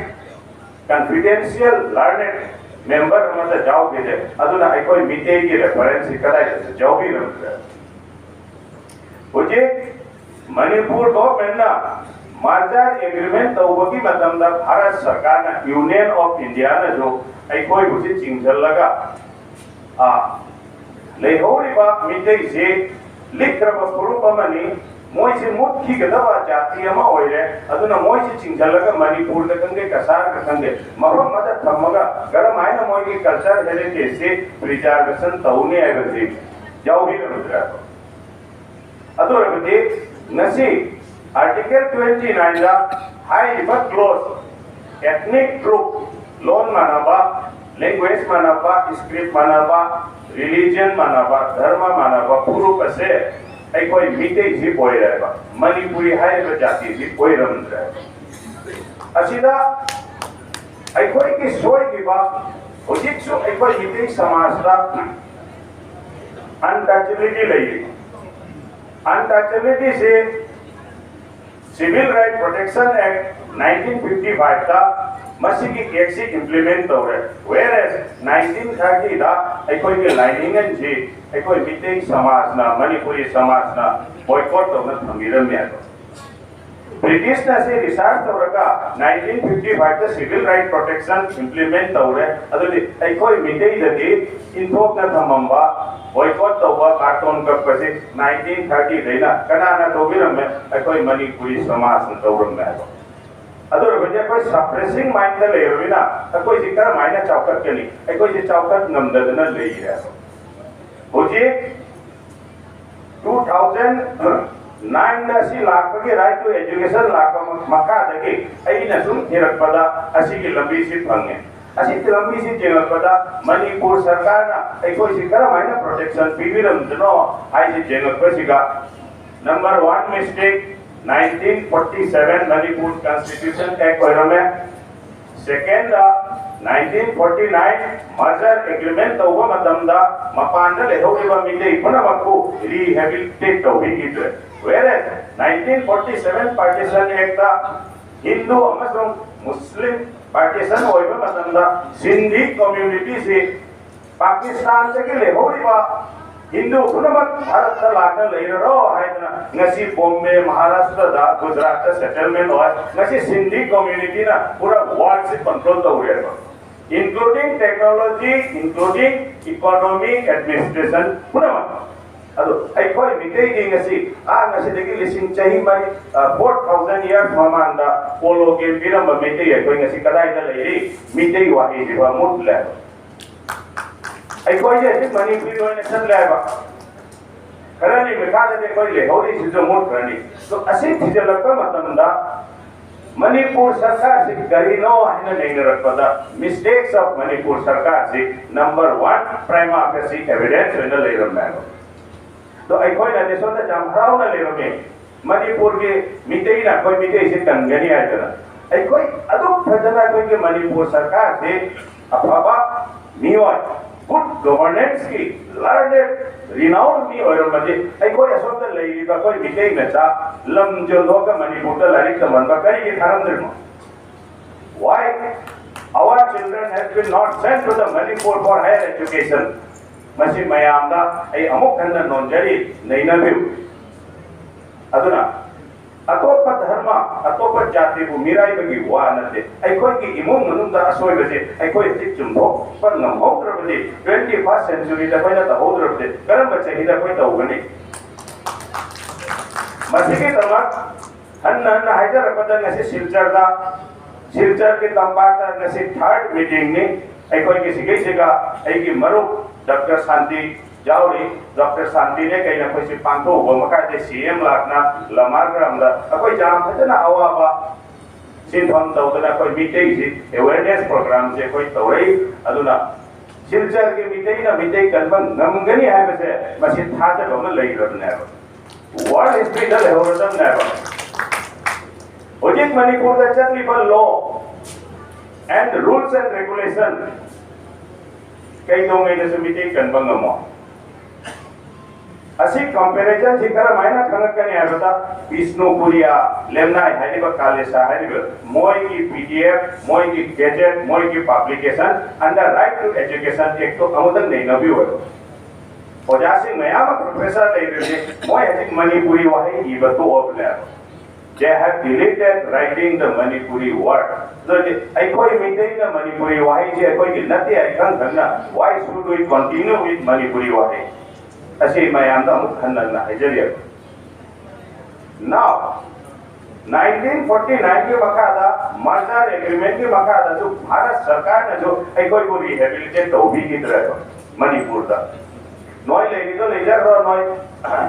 ꯀꯟꯐꯤꯗꯦꯟꯁꯤꯌꯦꯜ ꯂꯔꯅꯦꯗ ꯃꯦꯝꯕꯔ ꯑꯃꯠꯇ ꯌꯥꯎꯈꯤꯗꯦ꯫ ꯑꯗꯨꯅ ꯑꯩꯈꯣꯏ ꯃꯤꯇꯩꯒꯤ ꯔꯦꯐꯔꯦꯟꯁꯁꯤ ꯀꯗꯥꯏꯗꯁꯨ ꯌꯥꯎꯕꯤꯔꯝꯗ꯭ꯔꯦ꯫ ꯍꯧꯖꯤꯛ ꯃꯅꯤꯄꯨꯔ ꯒꯣꯚꯔꯟꯃꯦꯟꯠꯅ ꯃꯥꯔꯖꯔ ꯑꯦꯒ꯭ꯔꯤꯃꯦꯟ ꯇꯧꯕꯒꯤ ꯃꯇꯝꯗ ꯚꯥꯔꯠ ꯁꯔꯀꯥꯔꯅ, ꯌꯨꯅꯤꯌꯟ ꯑꯣꯐ ꯏꯟꯗꯤꯌꯥꯅꯁꯨ ꯑꯩꯈꯣꯏꯕꯨꯁꯤ ꯆꯤꯡꯁꯤꯜꯂꯒ, ꯑ, ꯂꯩꯍꯧꯔꯤꯕ ꯃꯤꯇꯩꯁꯤ ꯂꯤꯛꯈ꯭ꯔꯕ ꯐꯨꯔꯨꯞ ꯑꯃꯅꯤ, ꯃꯣꯏꯁꯤ ꯃꯨꯠꯈꯤꯒꯗꯕ ꯖꯥꯇꯤ ꯑꯃ ꯑꯣꯏꯔꯦ, ꯑꯗꯨꯅ ꯃꯣꯏꯁꯤ ꯆꯤꯡꯁꯤꯜꯂꯒ ꯃꯅꯤꯄꯨꯔꯗ ꯈꯪꯗꯦ, ꯀꯁꯥꯔꯗ ꯈꯪꯗꯦ, ꯃꯐꯝ ꯑꯃꯗ ꯊꯝꯃꯒ ꯀꯔꯝꯍꯥꯏꯅ ꯃꯣꯏꯒꯤ ꯀꯜꯆꯔ ꯍꯦꯔꯤꯇꯦꯖꯁꯤ ꯄ꯭ꯔꯤꯖꯥꯔꯕꯦꯁꯟ ꯇꯧꯅꯤ ꯍꯥꯏꯕꯁꯤ ꯌꯥꯎꯕꯤꯔꯝꯗ꯭ꯔꯦ꯫ ꯑꯗꯨ ꯑꯣꯏꯔꯕꯗꯤ ꯉꯁꯤ ꯑꯥꯔꯇꯤꯀꯜ ꯇ꯭ꯋꯦꯟꯇꯤ ꯅꯥꯏꯟꯗ ꯍꯥꯏꯔꯤꯕ ꯀ꯭ꯂꯣꯖ, ꯑꯦꯊꯅꯤꯛ ꯒ꯭ꯔꯨꯞ, ꯂꯣꯟ ꯃꯥꯟꯅꯕ, ꯂꯦꯡꯒ꯭ꯋꯦꯖ ꯃꯥꯟꯅꯕ, ꯁ꯭ꯀ꯭ꯔꯤꯞ ꯃꯥꯟꯅꯕ, ꯔꯤꯂꯤꯖꯟ ꯃꯥꯟꯅꯕ, ꯙꯔꯃ ꯃꯥꯟꯅꯕ ꯐꯨꯔꯨꯞ ꯑꯁꯦ ꯑꯩꯈꯣꯏ ꯃꯤꯇꯩꯁꯤ ꯑꯣꯏꯔꯦꯕ, ꯃꯅꯤꯄꯨꯔꯤ ꯍꯥꯏꯔꯤꯕ ꯖꯥꯇꯤꯁꯤ ꯑꯣꯏꯔꯝꯗ꯭ꯔꯦ꯫ ꯑꯁꯤꯗ ꯑꯩꯈꯣꯏꯒꯤ ꯁꯣꯏꯈꯤꯕ, ꯍꯧꯖꯤꯛꯁꯨ ꯑꯩꯈꯣꯏ ꯃꯤꯇꯩ ꯁꯃꯥꯖꯗ ꯑꯟꯇꯆꯦꯕꯤꯂꯤꯇꯤ ꯂꯩꯔꯤ꯫ ꯑꯟꯇꯆꯦꯕꯤꯂꯤꯇꯤꯁꯤ Civil Right Protection Act nineteen fifty fiveꯇ ꯃꯁꯤꯒꯤ ꯑꯦꯛꯁꯤ ꯏꯝꯄ꯭ꯂꯤꯃꯦꯟ ꯇꯧꯔꯦ꯫ Whereas nineteen thirtyꯗ ꯑꯩꯈꯣꯏꯒꯤ ꯂꯥꯏꯅꯤꯡ ꯑꯁꯤ ꯑꯩꯈꯣꯏ ꯃꯤꯇꯩ ꯁꯃꯥꯖꯅ, ꯃꯅꯤꯄꯨꯔꯤ ꯁꯃꯥꯖꯅ ꯕꯣꯏꯀꯣꯠ ꯇꯧꯅ ꯊꯝꯕꯤꯔꯝꯃꯦ꯫ ꯕ꯭ꯔꯤꯇꯤꯁꯅ ꯁꯤ ꯔꯤꯁꯥꯔꯆ ꯇꯧꯔꯒ nineteen fifty fiveꯇ Civil Right Protection implement ꯇꯧꯔꯦ꯫ ꯑꯗꯨꯗꯤ ꯑꯩꯈꯣꯏ ꯃꯤꯇꯩꯗꯗꯤ ꯏꯟꯊꯣꯛꯅ ꯊꯝꯃꯝꯕ, ꯕꯣꯏꯀꯣꯠ ꯇꯧꯕ, ꯀꯥꯔꯇꯣꯟ ꯀꯛꯄꯁꯤ nineteen thirtyꯗꯩꯅ ꯀꯅꯥꯅ ꯇꯧꯕꯤꯔꯝꯃꯦ? ꯑꯩꯈꯣꯏ ꯃꯅꯤꯄꯨꯔꯤ ꯁꯃꯥꯖꯅ ꯇꯧꯔꯝꯃꯦ ꯍꯥꯏꯕ꯫ ꯑꯗꯨ ꯑꯣꯏꯔꯕꯗꯤ ꯑꯩꯈꯣꯏ suppressing mindꯗ ꯂꯩꯔꯕꯅꯤꯅ ꯑꯩꯈꯣꯏꯁꯤ ꯀꯔꯝꯍꯥꯏꯅ ꯆꯥꯎꯈꯠꯀꯅꯤ? ꯑꯩꯈꯣꯏꯁꯤ ꯆꯥꯎꯈꯠ ꯉꯝꯗꯗꯅ ꯂꯩꯔꯦ ꯍꯥꯏꯕ꯫ ꯍꯧꯖꯤꯛ ꯇꯨ ꯊꯥꯎꯖꯟ ꯅꯥꯏꯟꯗ ꯑꯁꯤ ꯂꯥꯛꯄꯒꯤ, right to education ꯂꯥꯛꯄ ꯃꯈꯥꯗꯒꯤ ꯑꯩꯅ ꯁꯨꯝ ꯊꯤꯔꯛꯄꯗ ꯑꯁꯤꯒꯤ ꯂꯝꯕꯤꯁꯤ ꯐꯪꯉꯦ꯫ ꯑꯁꯤ ꯂꯝꯕꯤꯁꯤ ꯌꯦꯡꯉꯛꯄꯗ ꯃꯅꯤꯄꯨꯔ ꯁꯔꯀꯥꯔꯅ ꯑꯩꯈꯣꯏꯁꯤ ꯀꯔꯝꯍꯥꯏꯅ protection ꯄꯤꯕꯤꯔꯝꯗꯅꯣ ꯍꯥꯏꯁꯤ ꯌꯦꯡꯉꯛꯄꯁꯤꯒ, number one mistake, nineteen forty seven Manipur Constitution Act ꯑꯣꯏꯔꯝꯃꯦ꯫ Second, nineteen forty nine merger agreement ꯇꯧꯕ ꯃꯇꯝꯗ ꯃꯄꯥꯟꯗ ꯂꯩꯍꯧꯔꯤꯕ ꯃꯤꯇꯩ ꯄꯨꯝꯅꯃꯛꯄꯨ rehabilitate ꯇꯧꯕꯤꯈꯤꯗ꯭ꯔꯦ꯫ Whereas nineteen forty seven Partition Act Hindu ꯑꯃꯁꯨꯡ ꯃꯨꯁꯂꯤꯝ partition ꯑꯣꯏꯕ ꯃꯇꯝꯗ ꯁꯤꯟꯙꯤ communityꯁꯤ ꯄꯥꯀꯤꯁꯇꯥꯟꯗꯒꯤ ꯂꯩꯍꯧꯔꯤꯕ ꯍꯤꯟꯗꯨ ꯄꯨꯝꯅꯃꯛ ꯚꯥꯔꯠꯇ ꯂꯥꯛꯅ ꯂꯩꯔꯔꯣ ꯍꯥꯏꯗꯅ ꯉꯁꯤ ꯕꯣꯝꯕꯦ, ꯃꯍꯥꯔꯥꯁꯇ꯭ꯔꯗ, ꯒꯨꯖꯔꯥꯠꯇ settlement ꯑꯣꯏ꯫ ꯉꯁꯤ ꯁꯤꯟꯙꯤ communityꯅ ꯄꯨꯔꯥ worldꯁꯤ control ꯇꯧꯔꯦꯕ, including technology, including economy, administration ꯄꯨꯝꯅꯃꯛ꯫ ꯑꯗꯣ ꯑꯩꯈꯣꯏ ꯃꯤꯇꯩꯗꯤ ꯉꯁꯤ, ꯑꯥ, ꯉꯁꯤꯗꯒꯤ ꯂꯤꯁꯤꯡ, ꯆꯍꯤ ꯃꯔꯤ, four thousand years ꯃꯃꯥꯡꯗ polo game ꯄꯤꯔꯝꯕ ꯃꯤꯇꯩ ꯑꯩꯈꯣꯏ ꯉꯁꯤ ꯀꯗꯥꯏꯗ ꯂꯩꯔꯤ? ꯃꯤꯇꯩ ꯋꯥꯍꯩꯁꯤꯐꯥꯎ ꯃꯨꯠꯂꯦ꯫ ꯑꯩꯈꯣꯏꯁꯦ ꯍꯧꯖꯤꯛ ꯃꯅꯤꯄꯨꯔꯤ ꯑꯣꯏꯅ ꯆꯠꯂꯦ ꯍꯥꯏꯕ꯫ ꯈꯔꯅꯤ ꯃꯈꯥꯗꯗꯤ ꯑꯩꯈꯣꯏ ꯂꯩꯍꯧꯔꯤꯁꯤꯁꯨ ꯃꯨꯠꯈ꯭ꯔꯅꯤ꯫ ꯑꯗꯣ ꯑꯁꯤ ꯊꯤꯖꯤꯜꯂꯛꯄ ꯃꯇꯝꯗ ꯃꯅꯤꯄꯨꯔ ꯁꯔꯀꯥꯔꯁꯤ ꯀꯔꯤꯅꯣ ꯍꯥꯏꯅ ꯅꯩꯅꯔꯛꯄꯗ, mistakes of Manipur ꯁꯔꯀꯥꯔꯁꯤ number one prima facie evidence ꯑꯣꯏꯅ ꯂꯩꯔꯝꯃꯦ ꯍꯥꯏꯕ꯫ ꯑꯗꯣ ꯑꯩꯈꯣꯏꯅꯗꯤ ꯁꯣꯝꯗ ꯌꯥꯝ ꯍꯔꯥꯎꯅ ꯂꯩꯔꯝꯃꯤ, ꯃꯅꯤꯄꯨꯔꯒꯤ ꯃꯤꯇꯩꯅ ꯑꯩꯈꯣꯏ ꯃꯤꯇꯩꯁꯤ ꯀꯟꯒꯅꯤ ꯍꯥꯏꯗꯅ꯫ ꯑꯩꯈꯣꯏ ꯑꯗꯨꯛ ꯐꯖꯅ ꯑꯩꯈꯣꯏꯒꯤ ꯃꯅꯤꯄꯨꯔ ꯁꯔꯀꯥꯔꯁꯤ ꯑꯐꯕ ꯃꯤꯑꯣꯏ, good governanceꯀꯤ learned, renowned ꯃꯤ ꯑꯣꯏꯔꯝꯃꯗꯤ ꯑꯩꯈꯣꯏ ꯑꯁꯣꯝꯗ ꯂꯩꯔꯤꯕ ꯑꯩꯈꯣꯏ ꯃꯤꯇꯩ ꯃꯆꯥ ꯂꯝ ꯌꯣꯟꯊꯣꯛꯑꯒ ꯃꯅꯤꯄꯨꯔꯗ ꯂꯥꯏꯔꯤꯛ ꯇꯝꯍꯟꯕ ꯀꯔꯤꯒꯤ ꯊꯥꯔꯝꯗ꯭ꯔꯤꯅꯣ? Why our children have been not sent to the Manipur for higher education? ꯃꯁꯤ ꯃꯌꯥꯝꯗ ꯑꯩ ꯑꯃꯨꯛ ꯍꯟꯅ ꯅꯣꯟꯖꯔꯤ, ꯅꯩꯅꯕꯤꯌꯨ꯫ ꯑꯗꯨꯅ ꯑꯇꯣꯞꯄ ꯙꯔꯃ, ꯑꯇꯣꯞꯄ ꯖꯥꯇꯤꯕꯨ ꯃꯤꯔꯥꯏꯕꯒꯤ ꯋꯥ ꯅꯠꯇꯦ꯫ ꯑꯩꯈꯣꯏꯒꯤ ꯏꯃꯨꯡ ꯃꯅꯨꯡꯗ ꯑꯁꯣꯏꯕꯁꯦ ꯑꯩꯈꯣꯏ ꯍꯧꯖꯤꯛ ꯆꯨꯝꯊꯣꯛꯄ ꯉꯝꯍꯧꯗ꯭ꯔꯕꯗꯤ, twenty first centuryꯗ ꯑꯩꯈꯣꯏꯅ ꯇꯧꯍꯧꯗ꯭ꯔꯕꯗꯤ ꯀꯔꯝꯕ ꯆꯍꯤꯗ ꯑꯩꯈꯣꯏ ꯇꯧꯒꯅꯤ? ꯃꯁꯤꯒꯤꯗꯃꯛ ꯍꯟꯅ ꯍꯟꯅ ꯍꯥꯏꯖꯔꯛꯄꯗ ꯉꯁꯤ ꯁꯤꯜꯆꯔꯗ, ꯁꯤꯜꯆꯔꯒꯤ ꯇꯝꯄꯥꯛꯇ ꯉꯁꯤ third meetingꯅꯤ꯫ ꯑꯩꯈꯣꯏꯒꯤ ꯁꯤꯒꯩꯁꯤꯒ ꯑꯩꯒꯤ ꯃꯔꯨꯞ ꯗꯥꯛꯇꯔ ꯁꯥꯟꯇꯤ ꯌꯥꯎꯔꯤ꯫ ꯗꯣꯛꯇꯔ ꯁꯥꯟꯇꯤꯅꯦ ꯀꯩꯅ ꯑꯩꯈꯣꯏꯁꯤ ꯄꯥꯡꯊꯣꯛꯎꯕ ꯃꯈꯥꯗꯤ ꯁꯤ ꯑꯦꯝ ꯂꯥꯛꯅ ꯂꯃꯥꯔꯒ꯭ꯔꯥꯝꯗ ꯑꯩꯈꯣꯏ ꯌꯥꯝ ꯐꯖꯅ ꯑꯋꯥꯕ ꯁꯤꯟꯐꯝ ꯇꯧꯗꯅ ꯑꯩꯈꯣꯏ ꯃꯤꯇꯩꯁꯤ ꯑꯦꯋꯦꯔꯅꯦꯁ ꯄ꯭ꯔꯣꯒ꯭ꯔꯥꯝꯁꯦ ꯑꯩꯈꯣꯏ ꯇꯧꯔꯛꯏ꯫ ꯑꯗꯨꯅ ꯁꯤꯜꯆꯔꯒꯤ ꯃꯤꯇꯩꯅ ꯃꯤꯇꯩ ꯀꯟꯕ ꯉꯝꯒꯅꯤ ꯍꯥꯏꯕꯁꯦ ꯃꯁꯤ ꯊꯥꯖꯕ ꯑꯃ ꯂꯩꯈ꯭ꯔꯕꯅꯦꯕ꯫ ꯋꯥꯔꯜ ꯍꯤꯁꯇ꯭ꯔꯤꯗ ꯂꯩꯍꯧꯔꯗꯕꯅꯦꯕ꯫ ꯍꯧꯖꯤꯛ ꯃꯅꯤꯄꯨꯔꯗ ꯆꯠꯂꯤꯕ law and rules and regulation ꯀꯩꯗꯧꯉꯩꯗꯁꯨ ꯃꯤꯇꯩ ꯀꯟꯕ ꯉꯝꯃꯣꯏ꯫ ꯑꯁꯤ ꯀꯝꯄꯦꯔꯤꯖꯟꯁꯤ ꯀꯔꯝꯍꯥꯏꯅ ꯈꯪꯉꯛꯀꯅꯤ ꯍꯥꯏꯕꯗ, ꯕꯤꯁꯅꯨꯄꯨꯔꯤꯌꯥ ꯂꯦꯝꯅꯥꯏ ꯍꯥꯏꯔꯤꯕ, ꯀꯥꯂꯦꯁꯥ ꯍꯥꯏꯔꯤꯕ, ꯃꯣꯏꯒꯤ ꯄꯤ ꯗꯤ ꯑꯦꯐ, ꯃꯣꯏꯒꯤ ꯒꯦꯖꯦꯠ, ꯃꯣꯏꯒꯤ publication under Right to Education Act ꯇꯣ ꯑꯃꯨꯛꯇꯪ ꯅꯩꯅꯕꯤꯌꯨ꯫ ꯑꯣꯖꯥꯁꯤꯡ ꯃꯌꯥꯝ ꯑꯃ ꯄ꯭ꯔꯣꯐꯦꯁꯔ ꯂꯩꯔꯤꯕꯅꯤ, ꯃꯣꯏ ꯍꯧꯖꯤꯛ ꯃꯅꯤꯄꯨꯔꯤ ꯋꯥꯍꯩ ꯏꯕ ꯇꯣꯛꯑꯕꯅꯦꯕ꯫ They have deleted writing the Manipuri word. ꯑꯗꯨꯗꯤ ꯑꯩꯈꯣꯏ ꯃꯤꯇꯩꯅ ꯃꯅꯤꯄꯨꯔꯤ ꯋꯥꯍꯩꯁꯦ ꯑꯩꯈꯣꯏꯒꯤ ꯅꯠꯇꯦ ꯍꯥꯏ ꯈꯪ ꯈꯪꯅ, why should we continue with Manipuri ꯋꯥꯍꯩ? ꯑꯁꯤ ꯃꯌꯥꯝꯗ ꯑꯃꯨꯛ ꯍꯟꯅ ꯍꯟꯅ ꯍꯥꯏꯖꯔꯤꯕ꯫ Now, nineteen forty nine ꯒꯤ ꯃꯈꯥꯗ, merger agreement ꯀꯤ ꯃꯈꯥꯗꯁꯨ ꯚꯥꯔꯠ ꯁꯔꯀꯥꯔꯅꯁꯨ ꯑꯩꯈꯣꯏꯕꯨ rehabilitate ꯇꯧꯕꯤꯈꯤꯗ꯭ꯔꯦꯕ ꯃꯅꯤꯄꯨꯔꯗ꯫ ꯅꯣꯏ ꯂꯩꯔꯤꯗꯣ ꯂꯩꯖꯈ꯭ꯔꯣ, ꯅꯣꯏ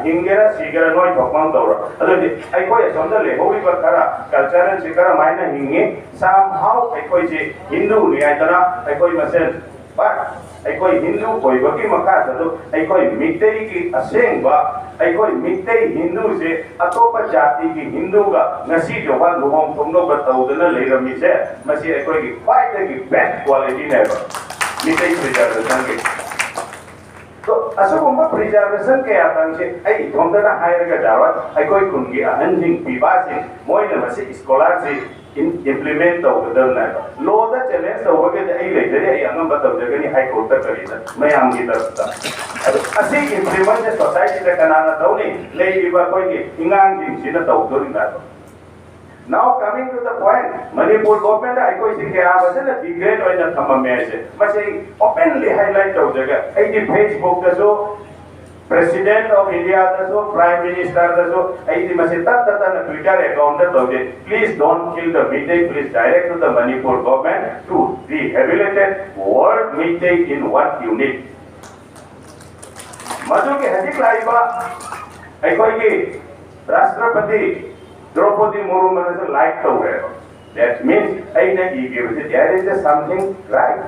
ꯍꯤꯡꯒꯦꯔꯥ ꯁꯤꯒꯦꯔꯥ ꯅꯣꯏ ꯊꯣꯛꯄ ꯑꯃ ꯇꯧꯔꯣ꯫ ꯑꯗꯨꯗꯤ ꯑꯩꯈꯣꯏ ꯑꯁꯣꯝꯗ ꯂꯩꯍꯧꯔꯤꯕ ꯈꯔ culture ꯁꯤ ꯀꯔꯝꯍꯥꯏꯅ ꯍꯤꯡꯉꯤ? Somehow ꯑꯩꯈꯣꯏꯁꯤ ꯍꯤꯟꯗꯨꯅꯤ ꯍꯥꯏꯗꯅ ꯑꯩꯈꯣꯏ ꯃꯁꯦꯟ, but ꯑꯩꯈꯣꯏ ꯍꯤꯟꯗꯨ ꯑꯣꯏꯕꯒꯤ ꯃꯈꯥꯗꯁꯨ ꯑꯩꯈꯣꯏ ꯃꯤꯇꯩꯒꯤ ꯑꯁꯦꯡꯕ, ꯑꯩꯈꯣꯏ ꯃꯤꯇꯩ ꯍꯤꯟꯗꯨꯁꯦ ꯑꯇꯣꯞꯄ ꯖꯥꯇꯤꯒꯤ ꯍꯤꯟꯗꯨꯒ ꯉꯁꯤ ꯐꯥꯎꯕ ꯂꯨꯍꯣꯡ ꯈꯣꯡꯗꯣꯡꯕ ꯇꯧꯗꯅ ꯂꯩꯔꯝꯃꯤꯁꯦ, ꯃꯁꯤ ꯑꯩꯈꯣꯏꯒꯤ ꯈ꯭ꯋꯥꯏꯗꯒꯤ best quality ꯅꯦꯕ ꯃꯤꯇꯩ preservation ꯒꯤ꯫ ꯑꯗꯣ ꯑꯁꯤꯒꯨꯝꯕ preservation ꯀꯌꯥ ꯇꯪꯁꯦ ꯑꯩ ꯏꯊꯣꯝꯇꯅ ꯍꯥꯏꯔꯒ ꯌꯥꯔꯣꯏ, ꯑꯩꯈꯣꯏ ꯈꯨꯟꯒꯤ ꯑꯍꯟꯁꯤꯡ, ꯄꯤꯕꯥꯁꯤꯡ, ꯃꯣꯏꯅ ꯃꯁꯤ scholar ꯁꯤ implement ꯇꯧꯒꯗꯕꯅꯦꯕ꯫ Law ꯗ challenge ꯇꯧꯕꯒꯤꯗꯤ ꯑꯩ ꯂꯩꯖꯔꯤ, ꯑꯩ ꯑꯉꯝꯕ ꯇꯧꯖꯒꯅꯤ, High Court ꯇ ꯀꯔꯤꯗ, ꯃꯌꯥꯝꯒꯤ ꯇꯔꯞꯇ꯫ ꯑꯗꯣ ꯑꯁꯤ implement ꯁꯦ society ꯗ ꯀꯅꯥꯅ ꯇꯧꯅꯤ? ꯂꯩꯔꯤꯕ ꯑꯩꯈꯣꯏꯒꯤ ꯏꯉꯥꯡꯁꯤꯡꯁꯤꯅ ꯇꯧꯗꯣꯔꯤꯕꯅꯦꯕ꯫ Now coming to the point, Manipur government ꯅ ꯑꯩꯈꯣꯏꯁꯤ ꯀꯌꯥ ꯐꯖꯅ degrade ꯑꯣꯏꯅ ꯊꯝꯃꯝꯃꯦ ꯍꯥꯏꯁꯦ, ꯃꯁꯤ ꯑꯩ openly highlight ꯇꯧꯖꯒꯦ꯫ ꯑꯩꯗꯤ Facebook ꯇꯁꯨ, President of India ꯗꯁꯨ, Prime Minister ꯗꯁꯨ ꯑꯩꯗꯤ ꯃꯁꯤ ꯇꯠ ꯇꯠꯇꯅ Twitter account ꯇ ꯇꯧꯖꯩ꯫ Please don't kill the Meitei, please direct to the Manipur government to rehabilitate World Meitei in one unit. ꯃꯗꯨꯒꯤ ꯍꯧꯖꯤꯛ ꯂꯥꯛꯏꯕ ꯑꯩꯈꯣꯏꯒꯤ ꯔꯥꯁꯇ꯭ꯔꯄꯇꯤ ꯗ꯭ꯔꯧꯄꯗꯤ ꯃꯨꯔꯃꯨꯅꯁꯨ ꯂꯥꯏꯛ ꯇꯧꯔꯦꯕ꯫ That means ꯑꯩꯅ ꯏꯈꯤꯕꯁꯦ there is a something right,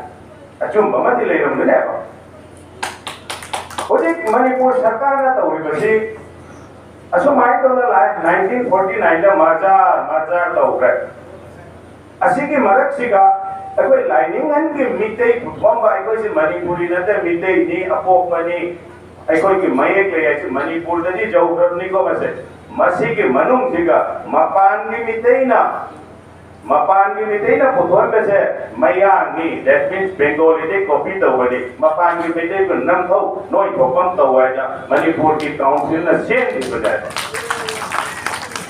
ꯑꯆꯨꯝꯕ ꯑꯃꯗꯤ ꯂꯩꯔꯝꯒꯅꯦꯕ꯫ ꯍꯧꯖꯤꯛ ꯃꯅꯤꯄꯨꯔ ꯁꯔꯀꯥꯔꯅ ꯇꯧꯔꯤꯕꯁꯤ ꯑꯁꯨꯃꯥꯏꯅ ꯇꯧꯅ ꯂꯥꯛꯑꯦ꯫ ꯅꯥꯏꯟꯇꯤꯟ ꯐꯣꯔꯇꯤ ꯅꯥꯏꯟꯗ ꯃꯔꯖꯥꯔ ꯃꯔꯖꯥꯔ ꯇꯧꯈ꯭ꯔꯦ꯫ ꯑꯁꯤꯒꯤ ꯃꯔꯛꯁꯤꯒ ꯑꯩꯈꯣꯏ ꯂꯥꯏꯅꯤꯡ ꯑꯃꯒꯤ ꯃꯤꯇꯩ ꯄꯨꯊꯣꯛꯑꯝꯕ, ꯑꯩꯈꯣꯏꯁꯤ ꯃꯅꯤꯄꯨꯔꯤ ꯅꯠꯇꯦ, ꯃꯤꯇꯩꯅꯤ, ꯑꯄꯣꯛꯄꯅꯤ, ꯑꯩꯈꯣꯏꯒꯤ ꯃꯌꯦꯛ ꯂꯩ ꯍꯥꯏꯁꯤ ꯃꯅꯤꯄꯨꯔꯗꯗꯤ ꯌꯧꯈ꯭ꯔꯕꯅꯤꯀꯣ꯫ ꯃꯁꯦ, ꯃꯁꯤꯒꯤ ꯃꯅꯨꯡꯁꯤꯒ ꯃꯄꯥꯟꯒꯤ ꯃꯤꯇꯩꯅ, ꯃꯄꯥꯟꯒꯤ ꯃꯤꯇꯩꯅ ꯄꯨꯊꯣꯛꯍꯟꯕꯁꯦ ꯃꯌꯥꯡꯅꯤ, that means ꯕꯦꯡꯒꯣꯂꯤꯗꯩ ꯀꯣꯄꯤ ꯇꯧꯕꯅꯤ, ꯃꯄꯥꯟꯒꯤ ꯃꯤꯇꯩꯕꯨ ꯅꯝꯊꯧ, ꯅꯣꯏ ꯊꯣꯛꯄ ꯑꯃ ꯇꯧ ꯍꯥꯏꯅ ꯃꯅꯤꯄꯨꯔꯒꯤ ꯀꯥꯎꯟꯁꯤꯜꯅ ꯁꯦꯝꯈꯤꯕꯅꯦ꯫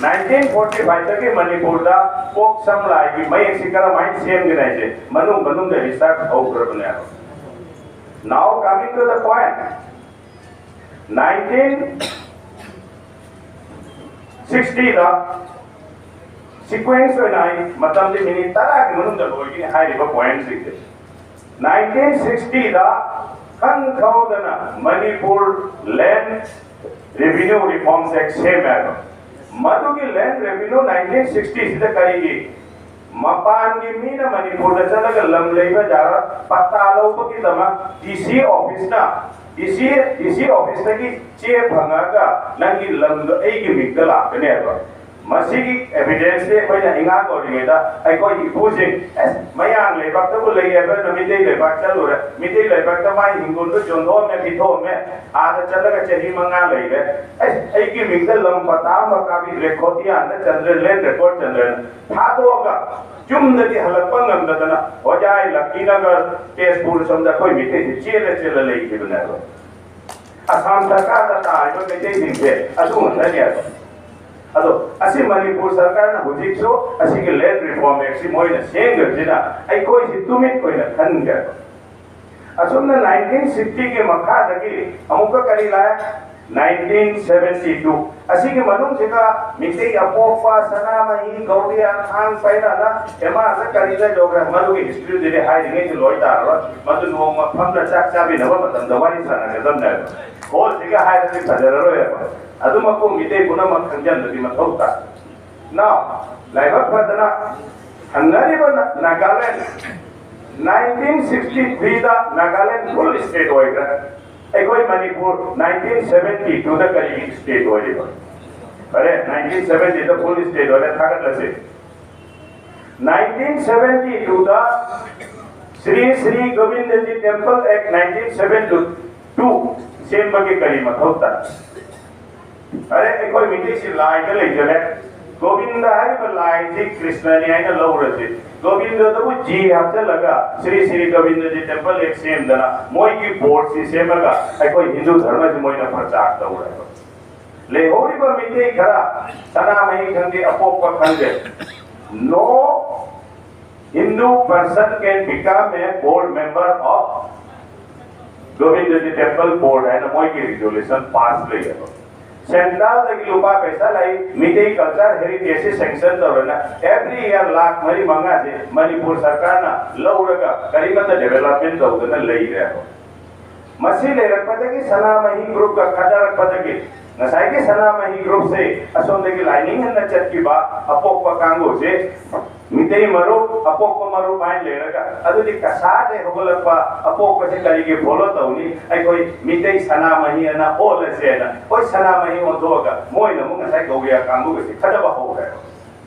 ꯅꯥꯏꯟꯇꯤꯟ ꯐꯣꯔꯇꯤ ꯐꯥꯏꯚꯇꯒꯤ ꯃꯅꯤꯄꯨꯔꯗ ꯀꯣꯛ ꯁꯝ ꯂꯥꯏꯒꯤ ꯃꯌꯦꯛꯁꯤ ꯀꯔꯝꯍꯥꯏꯅ ꯁꯦꯝꯒꯅꯤ ꯍꯥꯏꯁꯦ ꯃꯅꯨꯡ ꯃꯅꯨꯡꯗ ꯔꯤꯁꯔꯆ ꯍꯧꯈ꯭ꯔꯕꯅꯦꯕ꯫ Now coming to the point, nineteen ꯁꯤꯛꯁꯇꯤꯗ ꯁꯤꯀ꯭ꯋꯦꯟꯁ ꯑꯣꯏꯅ ꯑꯩ ꯃꯇꯝꯗꯤ ꯃꯤꯅꯤꯠ ꯇꯔꯥꯒꯤ ꯃꯅꯨꯡꯗ ꯂꯣꯏꯒꯅꯤ ꯍꯥꯏꯔꯤꯕ ꯄꯣꯏꯟꯁꯤꯡꯁꯦ꯫ ꯅꯥꯏꯟꯇꯤꯟ ꯁꯤꯛꯁꯇꯤꯗ ꯈꯪ ꯈꯪꯍꯧꯗꯅ ꯃꯅꯤꯄꯨꯔ ꯂꯦꯟ ꯔꯦꯚꯤꯅ꯭ꯌꯨ ꯔꯤꯐꯣꯔꯝꯁ ꯑꯦꯛ ꯁꯦꯝꯃꯦ ꯍꯥꯏꯕ꯫ ꯃꯗꯨꯒꯤ ꯂꯦꯟ ꯔꯦꯚꯤꯅ꯭ꯌꯨ ꯅꯥꯏꯟꯇꯤꯟ ꯁꯤꯛꯁꯇꯤꯁꯤꯗ ꯀꯔꯤꯒꯤ ꯃꯄꯥꯟꯒꯤ ꯃꯤꯅ ꯃꯅꯤꯄꯨꯔꯗ ꯆꯠꯂꯒ ꯂꯝ ꯂꯩꯕ ꯌꯥꯔ ꯄꯠꯇꯥ ꯂꯧꯕꯒꯤꯗꯃꯛ ꯗꯤ ꯁꯤ ꯑꯣꯐꯤꯁꯅ, ꯗꯤ ꯁꯤ, ꯗꯤ ꯁꯤ ꯑꯣꯐꯤꯁꯇꯒꯤ ꯆꯦ ꯐꯪꯉꯒ ꯅꯪꯒꯤ ꯂꯝꯗꯣ ꯑꯩꯒꯤ ꯃꯤꯡꯗ ꯂꯥꯛꯀꯅꯦꯕ꯫ ꯃꯁꯤꯒꯤ ꯑꯦꯚꯤꯗꯦꯟꯁꯁꯦ ꯑꯩꯈꯣꯏꯅ ꯑꯉꯥꯡ ꯑꯣꯏꯔꯤꯉꯩꯗ ꯑꯩꯈꯣꯏ ꯏꯄꯨꯁꯤꯡ, "ꯑꯁ, ꯃꯌꯥꯡ ꯂꯩꯕꯥꯛꯇꯕꯨ ꯂꯩ ꯍꯥꯏꯕ, ꯃꯤꯇꯩ ꯂꯩꯕꯥꯛ ꯆꯠꯂꯨꯔꯦ, ꯃꯤꯇꯩ ꯂꯩꯕꯥꯛꯇ ꯃꯥꯏ ꯍꯤꯡꯒꯣꯜꯗꯣ ꯌꯣꯟꯊꯣꯛꯑꯝꯃꯦ, ꯄꯤꯊꯣꯛꯑꯝꯃꯦ, ꯑꯥꯗ ꯆꯠꯂꯒ ꯆꯍꯤ ꯃꯉꯥ ꯂꯩꯔꯦ, ꯑꯁ, ꯑꯩꯒꯤ ꯃꯤꯡꯗ ꯂꯝ ꯄꯇꯥ ꯑꯃ ꯀꯥꯕꯤ ꯔꯦꯀꯣꯔꯗꯤꯌꯥꯟꯗ ꯆꯟꯗ꯭ꯔꯦ, ꯂꯦꯟ ꯔꯦꯀꯣꯔꯗ ꯆꯟꯗ꯭ꯔꯦꯅ ꯊꯥꯗꯣꯛꯑꯒ ꯌꯨꯝꯗꯗꯤ ꯍꯜꯂꯛꯄ ꯉꯝꯗꯗꯅ ꯍꯣꯖꯥꯏ, ꯂꯛꯀꯤꯅꯒꯔ, ꯇꯦꯖꯄꯨꯔ ꯁꯣꯝꯗ ꯑꯩꯈꯣꯏ ꯃꯤꯇꯩꯁꯤ ꯆꯦꯜꯂ ꯆꯦꯜꯂ ꯂꯩꯈꯤꯕꯅꯦꯕ꯫ ꯑꯁꯥꯝ ꯁꯔꯀꯥꯔꯗ ꯇꯥꯔꯤꯕ ꯃꯩꯇꯩꯁꯤꯡꯁꯦ ꯑꯗꯨ ꯉꯥꯛꯇꯅꯦꯕ꯫ ꯑꯗꯣ ꯑꯁꯤ ꯃꯅꯤꯄꯨꯔ ꯁꯔꯀꯥꯔꯅ ꯍꯧꯖꯤꯛꯁꯨ ꯑꯁꯤꯒꯤ ꯂꯦꯟ ꯔꯤꯐꯣꯔꯝ ꯑꯦꯛꯁꯤ ꯃꯣꯏꯅ ꯁꯦꯝꯈꯤꯕꯁꯤꯅ ꯑꯩꯈꯣꯏꯁꯤ ꯇꯨꯃꯤꯠ ꯑꯣꯏꯅ ꯈꯟꯈ꯭ꯔꯦꯕ꯫ ꯑꯁꯨꯝꯅ ꯅꯥꯏꯟꯇꯤꯟ ꯁꯤꯛꯁꯇꯤꯒꯤ ꯃꯈꯥꯗꯒꯤ ꯑꯃꯨꯛꯀ ꯀꯔꯤ ꯂꯥꯛꯑꯦ? Nineteen seventy two. ꯑꯁꯤꯒꯤ ꯃꯅꯨꯡꯁꯤꯗ ꯃꯤꯇꯩ ꯑꯄꯣꯛꯄ, ꯁꯅꯥꯃꯍꯤ, ꯒꯧꯔꯤꯌꯥ, ꯊꯥꯡ ꯄꯥꯏꯅꯅ ꯑꯦꯝ ꯑꯥꯔꯗ ꯀꯔꯤꯗ ꯌꯧꯈ꯭ꯔꯦ? ꯃꯗꯨꯒꯤ ꯍꯤꯁꯇ꯭ꯔꯤꯗꯨꯗꯤ ꯍꯥꯏꯔꯤꯉꯩꯗꯤ ꯂꯣꯏ ꯇꯥꯔꯔꯣꯏ꯫ ꯃꯗꯨ ꯅꯣꯡꯃ ꯐꯝꯅ ꯆꯥꯛ ꯆꯥꯃꯤꯟꯅꯕ ꯃꯇꯝꯗ ꯋꯥꯔꯤ ꯁꯥꯟꯅꯒꯗꯕꯅꯦꯕ꯫ ꯍꯣꯜꯁꯤꯒ ꯍꯥꯏꯔꯗꯤ ꯐꯖꯔꯔꯣꯏꯕ꯫ ꯑꯗꯨꯃꯛꯄꯨ ꯃꯤꯇꯩ ꯄꯨꯝꯅꯃꯛ ꯈꯪꯖꯟꯕꯗꯤ ꯃꯊꯧ ꯇꯥꯏ꯫ Now, ꯂꯥꯏꯕꯛ ꯐꯗꯅ ꯍꯪꯅꯔꯤꯕ ꯅꯥꯒꯥꯂꯦꯟ nineteen sixty three ꯗ ꯅꯥꯒꯥꯂꯦꯟ full state ꯑꯣꯏꯈ꯭ꯔꯦ꯫ ꯑꯩꯈꯣꯏ ꯃꯅꯤꯄꯨꯔ nineteen seventy two ꯗ ꯀꯔꯤꯒꯤ state ꯑꯣꯏꯔꯤꯕ? ꯐꯔꯦ, nineteen seventy ꯗ full state ꯑꯣꯏꯔꯦ, ꯊꯥꯒꯠꯂꯁꯤ꯫ Nineteen seventy two ꯗ Sri Sri Govindaji Temple Act nineteen seventy two ꯁꯦꯝꯕꯒꯤ ꯀꯔꯤ ꯃꯊꯧ ꯇꯥꯏ? ꯐꯔꯦ, ꯑꯩꯈꯣꯏ ꯃꯤꯇꯩꯁꯤ ꯂꯥꯏꯗ ꯂꯩꯖꯔꯦ꯫ ꯒꯣꯕꯤꯟꯗ ꯍꯥꯏꯔꯤꯕ ꯂꯥꯏꯁꯤ ꯀ꯭ꯔꯤꯁꯅꯅꯤ ꯍꯥꯏꯅ ꯂꯧꯔꯁꯤ꯫ ꯒꯣꯕꯤꯟꯗꯗꯕꯨ ꯖꯤ ꯍꯥꯞꯆꯤꯜꯂꯒ ꯁ꯭ꯔꯤ ꯁ꯭ꯔꯤ ꯒꯣꯕꯤꯟꯗꯖꯤ ꯇꯦꯝꯄꯜ ꯑꯦꯛ ꯁꯦꯝꯗꯅ ꯃꯣꯏꯒꯤ ꯕꯣꯔꯗꯁꯤ ꯁꯦꯝꯃꯒ ꯑꯩꯈꯣꯏ ꯍꯤꯟꯗꯨ ꯙꯔꯃꯁꯤ ꯃꯣꯏꯅ ꯄ꯭ꯔꯆꯥꯔ ꯇꯧꯔꯦꯕ꯫ ꯂꯩꯍꯧꯔꯤꯕ ꯃꯤꯇꯩ ꯈꯔ ꯁꯅꯥꯃꯍꯤ ꯈꯪꯗꯦ, ꯑꯄꯣꯛꯄ ꯈꯪꯗꯦ, no Hindu person can become a board member of Govindaji Temple Board ꯍꯥꯏꯅ ꯃꯣꯏꯒꯤ ꯔꯤꯖꯣꯂꯨꯁꯟ ꯄꯥꯁ ꯂꯩꯌꯦꯕ꯫ ꯁꯦꯟꯇ꯭ꯔꯦꯜꯗꯒꯤ ꯂꯨꯄꯥ ꯄꯩꯁꯥ ꯂꯥꯛꯏ, ꯃꯤꯇꯩ ꯀꯜꯆꯔ ꯍꯦꯔꯤꯇꯦꯖꯁꯤ ꯁꯦꯡꯁꯟ ꯇꯧꯔꯅ every year ꯂꯥꯈ ꯃꯔꯤ ꯃꯉꯥꯁꯦ ꯃꯅꯤꯄꯨꯔ ꯁꯔꯀꯥꯔꯅ ꯂꯧꯔꯒ ꯀꯔꯤꯃꯠꯇ ꯗꯦꯕꯂꯞꯃꯦꯟ ꯇꯧꯗꯅ ꯂꯩꯔꯦꯕ꯫ ꯃꯁꯤ ꯂꯩꯔꯛꯄꯗꯒꯤ ꯁꯅꯥꯃꯍꯤ ꯒ꯭ꯔꯨꯞꯀ ꯈꯠꯅꯔꯛꯄꯗꯒꯤ ꯉꯁꯥꯏꯒꯤ ꯁꯅꯥꯃꯍꯤ ꯒ꯭ꯔꯨꯞꯁꯦ ꯑꯁꯣꯝꯗꯒꯤ ꯂꯥꯏꯅꯤꯡ ꯍꯟꯅ ꯆꯠꯈꯤꯕ ꯑꯄꯣꯛꯄ ꯀꯥꯡꯕꯨꯁꯦ ꯃꯤꯇꯩ ꯃꯔꯨꯞ, ꯑꯄꯣꯛꯄ ꯃꯔꯨꯞ ꯍꯥꯏꯅ ꯂꯩꯔꯒ, ꯑꯗꯨꯗꯤ ꯀꯁꯥꯗꯩ ꯍꯧꯒꯠꯂꯛꯄ ꯑꯄꯣꯛꯄꯁꯦ ꯀꯔꯤꯒꯤ ꯐꯣꯂꯣ ꯇꯧꯅꯤ? ꯑꯩꯈꯣꯏ ꯃꯤꯇꯩ ꯁꯅꯥꯃꯍꯤ ꯑꯅ ꯑꯣꯜꯂꯁꯦꯅ, ꯍꯣꯏ, ꯁꯅꯥꯃꯍꯤ ꯑꯣꯟꯊꯣꯛꯑꯒ ꯃꯣꯏꯅ ꯑꯃꯨꯛ ꯉꯁꯥꯏ ꯒꯧꯔꯤꯌꯥ ꯀꯥꯡꯕꯨꯒꯁꯦ ꯈꯠꯅꯕ ꯍꯧꯈ꯭ꯔꯦꯕ꯫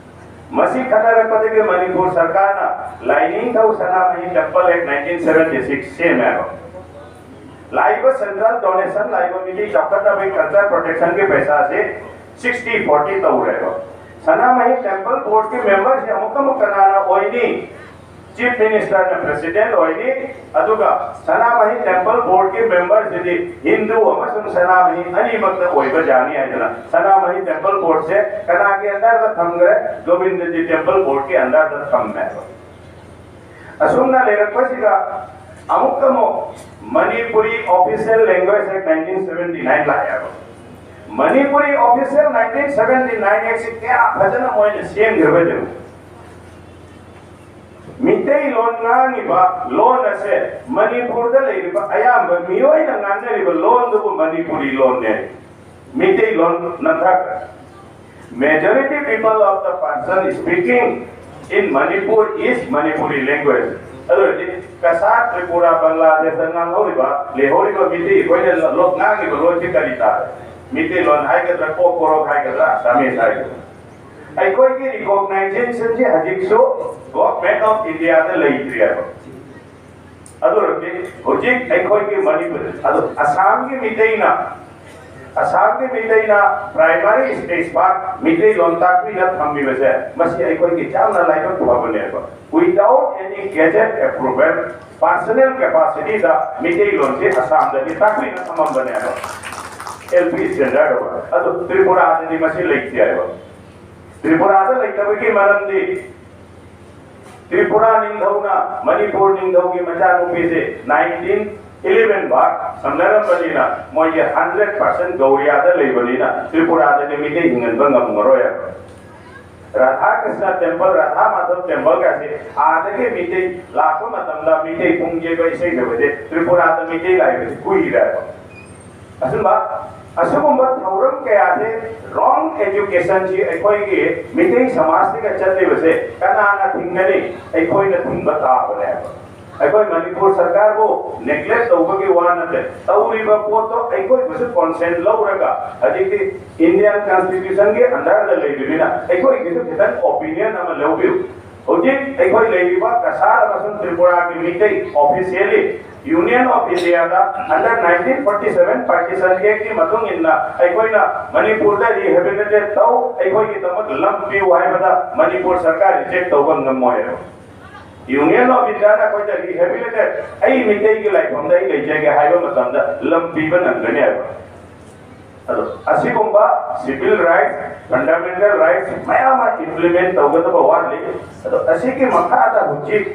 ꯃꯁꯤ ꯈꯠꯅꯔꯛꯄꯗꯒꯤ ꯃꯅꯤꯄꯨꯔ ꯁꯔꯀꯥꯔꯅ ꯂꯥꯏꯅꯤꯡꯊꯧ ꯁꯅꯥꯃꯍꯤ ꯇꯦꯝꯄꯜ ꯑꯦꯛ nineteen seventy six ꯁꯦꯝꯃꯦꯕ꯫ ꯂꯥꯛꯏꯕ ꯁꯦꯟꯇ꯭ꯔꯦꯜ ꯗꯣꯅꯦꯁꯟ, ꯂꯥꯛꯏꯕ ꯃꯤꯇꯩ ꯆꯥꯎꯈꯠꯅꯕꯒꯤ ꯀꯜꯆꯔ ꯄ꯭ꯔꯣꯇꯦꯛꯁꯟꯒꯤ ꯄꯩꯁꯥꯁꯦ sixty forty ꯇꯧꯔꯦꯕ꯫ ꯁꯅꯥꯃꯍꯤ ꯇꯦꯝꯄꯜ ꯕꯣꯔꯗꯀꯤ ꯃꯦꯝꯕꯔꯁꯦ ꯑꯃꯨꯛꯀ ꯑꯃꯨꯛ ꯀꯅꯥꯅ ꯑꯣꯏꯅꯤ? ꯆꯤꯐ ꯃꯤꯅꯤꯁꯇꯔꯅ ꯄ꯭ꯔꯦꯁꯤꯗꯦꯟ ꯑꯣꯏꯅꯤ, ꯑꯗꯨꯒ ꯁꯅꯥꯃꯍꯤ ꯇꯦꯝꯄꯜ ꯕꯣꯔꯗꯀꯤ ꯃꯦꯝꯕꯔꯁꯤꯗꯤ ꯍꯤꯟꯗꯨ ꯑꯃꯁꯨꯡ ꯁꯅꯥꯃꯍꯤ ꯑꯅꯤꯃꯛꯇ ꯑꯣꯏꯕ ꯌꯥꯅꯤ ꯍꯥꯏꯗꯅ ꯁꯅꯥꯃꯍꯤ ꯇꯦꯝꯄꯜ ꯕꯣꯔꯗꯁꯦ ꯀꯅꯥꯒꯤ ꯑꯟꯗꯔꯗ ꯊꯝꯈ꯭ꯔꯦ? ꯒꯣꯕꯤꯟꯗꯖꯤ ꯇꯦꯝꯄꯜ ꯕꯣꯔꯗꯀꯤ ꯑꯟꯗꯔꯗ ꯊꯝꯃꯦꯕ꯫ ꯑꯁꯨꯝꯅ ꯂꯩꯔꯛꯄꯁꯤꯗ ꯑꯃꯨꯛꯇ ꯑꯃꯨꯛ ꯃꯅꯤꯄꯨꯔꯤ ꯑꯣꯐꯤꯁꯤꯌꯦꯜ ꯂꯦꯡꯒ꯭ꯋꯦꯖ ꯑꯦꯛ nineteen seventy nine ꯂꯥꯛꯑꯦꯕ꯫ Manipuri official nineteen seventy nine ꯑꯦꯛꯁꯤ ꯀꯌꯥ ꯐꯖꯅ ꯃꯣꯏꯅ ꯁꯦꯝꯈ꯭ꯔꯕ ꯌꯦꯡꯉꯨ꯫ ꯃꯤꯇꯩꯂꯣꯟ ꯉꯥꯡꯉꯤꯕ ꯂꯣꯟ ꯑꯁꯦ ꯃꯅꯤꯄꯨꯔꯗ ꯂꯩꯔꯤꯕ ꯑꯌꯥꯝꯕ ꯃꯤꯑꯣꯏꯅ ꯉꯥꯡꯅꯔꯤꯕ ꯂꯣꯟꯗꯨꯕꯨ Manipuri ꯂꯣꯟꯅꯦ꯫ Meiteilon ꯅꯝꯊꯈ꯭ꯔꯦ꯫ Majority people of the person speaking in Manipur is Manipuri language. ꯑꯗꯨ ꯑꯣꯏꯔꯗꯤ ꯀꯁꯥꯔ, ꯇ꯭ꯔꯤꯄꯨꯔꯥ, ꯕꯪꯒ꯭ꯂꯥꯗꯦꯁꯇ ꯉꯥꯡꯍꯧꯔꯤꯕ, ꯂꯩꯍꯧꯔꯤꯕ ꯃꯤꯇꯩ ꯑꯩꯈꯣꯏꯅ ꯂꯣ-, ꯉꯥꯡꯉꯤꯕ ꯂꯣꯟꯁꯤ ꯀꯔꯤ ꯇꯥꯔꯦ? ꯃꯤꯇꯩꯂꯣꯟ ꯍꯥꯏꯒꯗ꯭ꯔꯥ, ꯀꯣꯛ ꯀꯣꯔꯣꯛ ꯍꯥꯏꯒꯗ꯭ꯔꯥ, ꯑꯁꯥꯃꯤꯁ ꯍꯥꯏꯒꯗ꯭ꯔꯥ? ꯑꯩꯈꯣꯏꯒꯤ ꯔꯤꯀꯣꯛꯅꯥꯏꯖꯦꯁꯟꯁꯤ ꯍꯧꯖꯤꯛꯁꯨ ꯒꯣꯚꯔꯟꯃꯦꯟꯠ ꯑꯣꯐ ꯏꯟꯗꯤꯌꯥꯗ ꯂꯩꯇ꯭ꯔꯤ ꯍꯥꯏꯕ꯫ ꯑꯗꯨ ꯑꯣꯏꯔꯗꯤ ꯍꯧꯖꯤꯛ ꯑꯩꯈꯣꯏꯒꯤ ꯃꯅꯤꯄꯨꯔ, ꯑꯗꯨ ꯑꯁꯥꯝꯒꯤ ꯃꯤꯇꯩꯅ, ꯑꯁꯥꯝꯒꯤ ꯃꯤꯇꯩꯅ ꯄ꯭ꯔꯥꯏꯃꯥꯔꯤ ꯁ꯭ꯇꯦꯖ ꯐꯥꯎ ꯃꯤꯇꯩꯂꯣꯟ ꯇꯥꯛꯄꯤꯅ ꯊꯝꯕꯤꯕꯁꯦ, ꯃꯁꯤ ꯑꯩꯈꯣꯏꯒꯤ ꯌꯥꯝꯅ ꯂꯥꯏꯕꯛ ꯐꯕꯅꯦꯕ꯫ Without any gazette approval, personal capacityꯗ ꯃꯤꯇꯩꯂꯣꯟꯁꯦ ꯑꯁꯥꯝꯗꯗꯤ ꯇꯥꯛꯄꯤꯅ ꯊꯝꯃꯝꯕꯅꯦꯕ, ꯑꯦꯜ ꯄꯤ ꯁ꯭ꯇꯦꯟꯗꯔꯗ ꯑꯣꯏ꯫ ꯑꯗꯨ ꯇ꯭ꯔꯤꯄꯨꯔꯥꯗꯗꯤ ꯃꯁꯤ ꯂꯩꯇꯦ ꯍꯥꯏꯕ꯫ ꯇ꯭ꯔꯤꯄꯨꯔꯥꯗ ꯂꯩꯇꯕꯒꯤ ꯃꯔꯝꯗꯤ ꯇ꯭ꯔꯤꯄꯨꯔꯥ ꯅꯤꯡꯊꯧꯅ ꯃꯅꯤꯄꯨꯔ ꯅꯤꯡꯊꯧꯒꯤ ꯃꯆꯥꯅꯨꯄꯤꯁꯦ ꯅꯥꯏꯟꯇꯤꯟ ꯏꯂꯦꯚꯦꯟ ꯚꯥꯔꯠ ꯁꯝꯅꯔꯝꯕꯅꯤꯅ ꯃꯣꯏꯁꯦ ꯍꯟꯗ꯭ꯔꯦꯠ ꯄꯥꯔꯁꯦꯟ ꯒꯧꯔꯤꯌꯥꯗ ꯂꯩꯕꯅꯤꯅ ꯇ꯭ꯔꯤꯄꯨꯔꯥꯗꯗꯤ ꯃꯤꯇꯩ ꯍꯤꯡꯍꯟꯕ ꯉꯝꯃꯔꯣꯏ ꯍꯥꯏꯕ꯫ ꯔꯥꯙꯥ ꯀ꯭ꯔꯤꯁꯅ ꯇꯦꯝꯄꯜ, ꯔꯥꯙꯥ ꯃꯥꯙꯕ ꯇꯦꯝꯄꯜꯒꯁꯦ ꯑꯥꯗꯒꯤ ꯃꯤꯇꯩ ꯂꯥꯛꯄ ꯃꯇꯝꯗ ꯃꯤꯇꯩ ꯄꯨꯡ ꯌꯩꯕ ꯏꯁꯩ ꯁꯛꯄꯁꯦ ꯇ꯭ꯔꯤꯄꯨꯔꯥꯗ ꯃꯤꯇꯩ ꯂꯥꯛꯏꯕꯁꯦ ꯀꯨꯏꯔꯦ ꯍꯥꯏꯕ꯫ ꯑꯁꯨꯝꯕ, ꯑꯁꯤꯒꯨꯝꯕ ꯊꯧꯔꯝ ꯀꯌꯥꯁꯦ, ꯔꯣꯡ ꯑꯦꯖꯨꯀꯦꯁꯟꯁꯤ ꯑꯩꯈꯣꯏꯒꯤ ꯃꯤꯇꯩ ꯁꯃꯥꯖꯁꯤꯒ ꯆꯠꯂꯤꯕꯁꯦ ꯀꯅꯥꯅ ꯊꯤꯡꯒꯅꯤ? ꯑꯩꯈꯣꯏꯅ ꯊꯤꯡꯕ ꯇꯥꯕꯅꯦꯕ꯫ ꯑꯩꯈꯣꯏ ꯃꯅꯤꯄꯨꯔ ꯁꯔꯀꯥꯔꯕꯨ ꯅꯦꯒ꯭ꯂꯦꯛ ꯇꯧꯕꯒꯤ ꯋꯥ ꯅꯠꯇꯦ, ꯇꯧꯔꯤꯕ ꯄꯣꯠꯇꯣ ꯑꯩꯈꯣꯏꯕꯨꯁꯨ ꯀꯣꯟꯁꯦꯟ ꯂꯧꯔꯒ ꯍꯧꯖꯤꯛꯇꯤ ꯏꯟꯗꯤꯌꯥꯟ ꯀꯟꯁꯇꯤꯇ꯭ꯌꯨꯁꯟꯒꯤ ꯑꯟꯗꯔꯗ ꯂꯩꯕꯅꯤꯅ ꯑꯩꯈꯣꯏꯒꯤꯁꯨ ꯈꯤꯇꯪ ꯑꯣꯄꯤꯅꯤꯌꯟ ꯑꯃ ꯂꯧꯕꯤꯌꯨ꯫ ꯍꯧꯖꯤꯛ ꯑꯩꯈꯣꯏ ꯂꯩꯔꯤꯕ ꯀꯁꯥꯔ ꯑꯃꯁꯨꯡ ꯇ꯭ꯔꯤꯄꯨꯔꯥꯒꯤ ꯃꯤꯇꯩ ꯑꯣꯐꯤꯁꯤꯌꯦꯜꯂꯤ ꯌꯨꯅꯤꯌꯟ ꯑꯣꯐ ꯏꯟꯗꯤꯌꯥꯗ under nineteen forty seven partition act ꯀꯤ ꯃꯇꯨꯡ ꯏꯟꯅ ꯑꯩꯈꯣꯏꯅ ꯃꯅꯤꯄꯨꯔꯗ ꯔꯤꯍꯦꯕꯤꯂꯤꯇꯦꯠ ꯇꯧ, ꯑꯩꯈꯣꯏꯒꯤꯗꯃꯛ ꯂꯝ ꯄꯤꯌꯨ ꯍꯥꯏꯕꯗ ꯃꯅꯤꯄꯨꯔ ꯁꯔꯀꯥꯔ ꯔꯤꯖꯦꯛ ꯇꯧꯕ ꯉꯝꯃꯣꯏ꯫ ꯌꯨꯅꯤꯌꯟ ꯑꯣꯐ ꯏꯟꯗꯤꯌꯥꯅ ꯑꯩꯈꯣꯏꯗ ꯔꯤꯍꯦꯕꯤꯂꯤꯇꯦꯠ, ꯑꯩ ꯃꯤꯇꯩꯒꯤ ꯂꯥꯏꯐꯝꯗ ꯑꯩ ꯂꯩꯖꯒꯦ ꯍꯥꯏꯕ ꯃꯇꯝꯗ ꯂꯝ ꯄꯤꯕ ꯅꯪꯒꯅꯤ ꯍꯥꯏꯕ꯫ ꯑꯗꯣ ꯑꯁꯤꯒꯨꯝꯕ ꯁꯤꯚꯤꯜ ꯔꯥꯏꯠꯁ, ꯐꯟꯗꯥꯃꯦꯟꯇꯦꯜ ꯔꯥꯏꯠꯁ ꯃꯌꯥꯝ ꯑꯃ ꯏꯝꯄ꯭ꯂꯤꯃꯦꯟꯠ ꯇꯧꯒꯗꯕ ꯋꯥꯠꯂꯤ꯫ ꯑꯗꯣ ꯑꯁꯤꯒꯤ ꯃꯈꯥꯗ ꯍꯧꯖꯤꯛ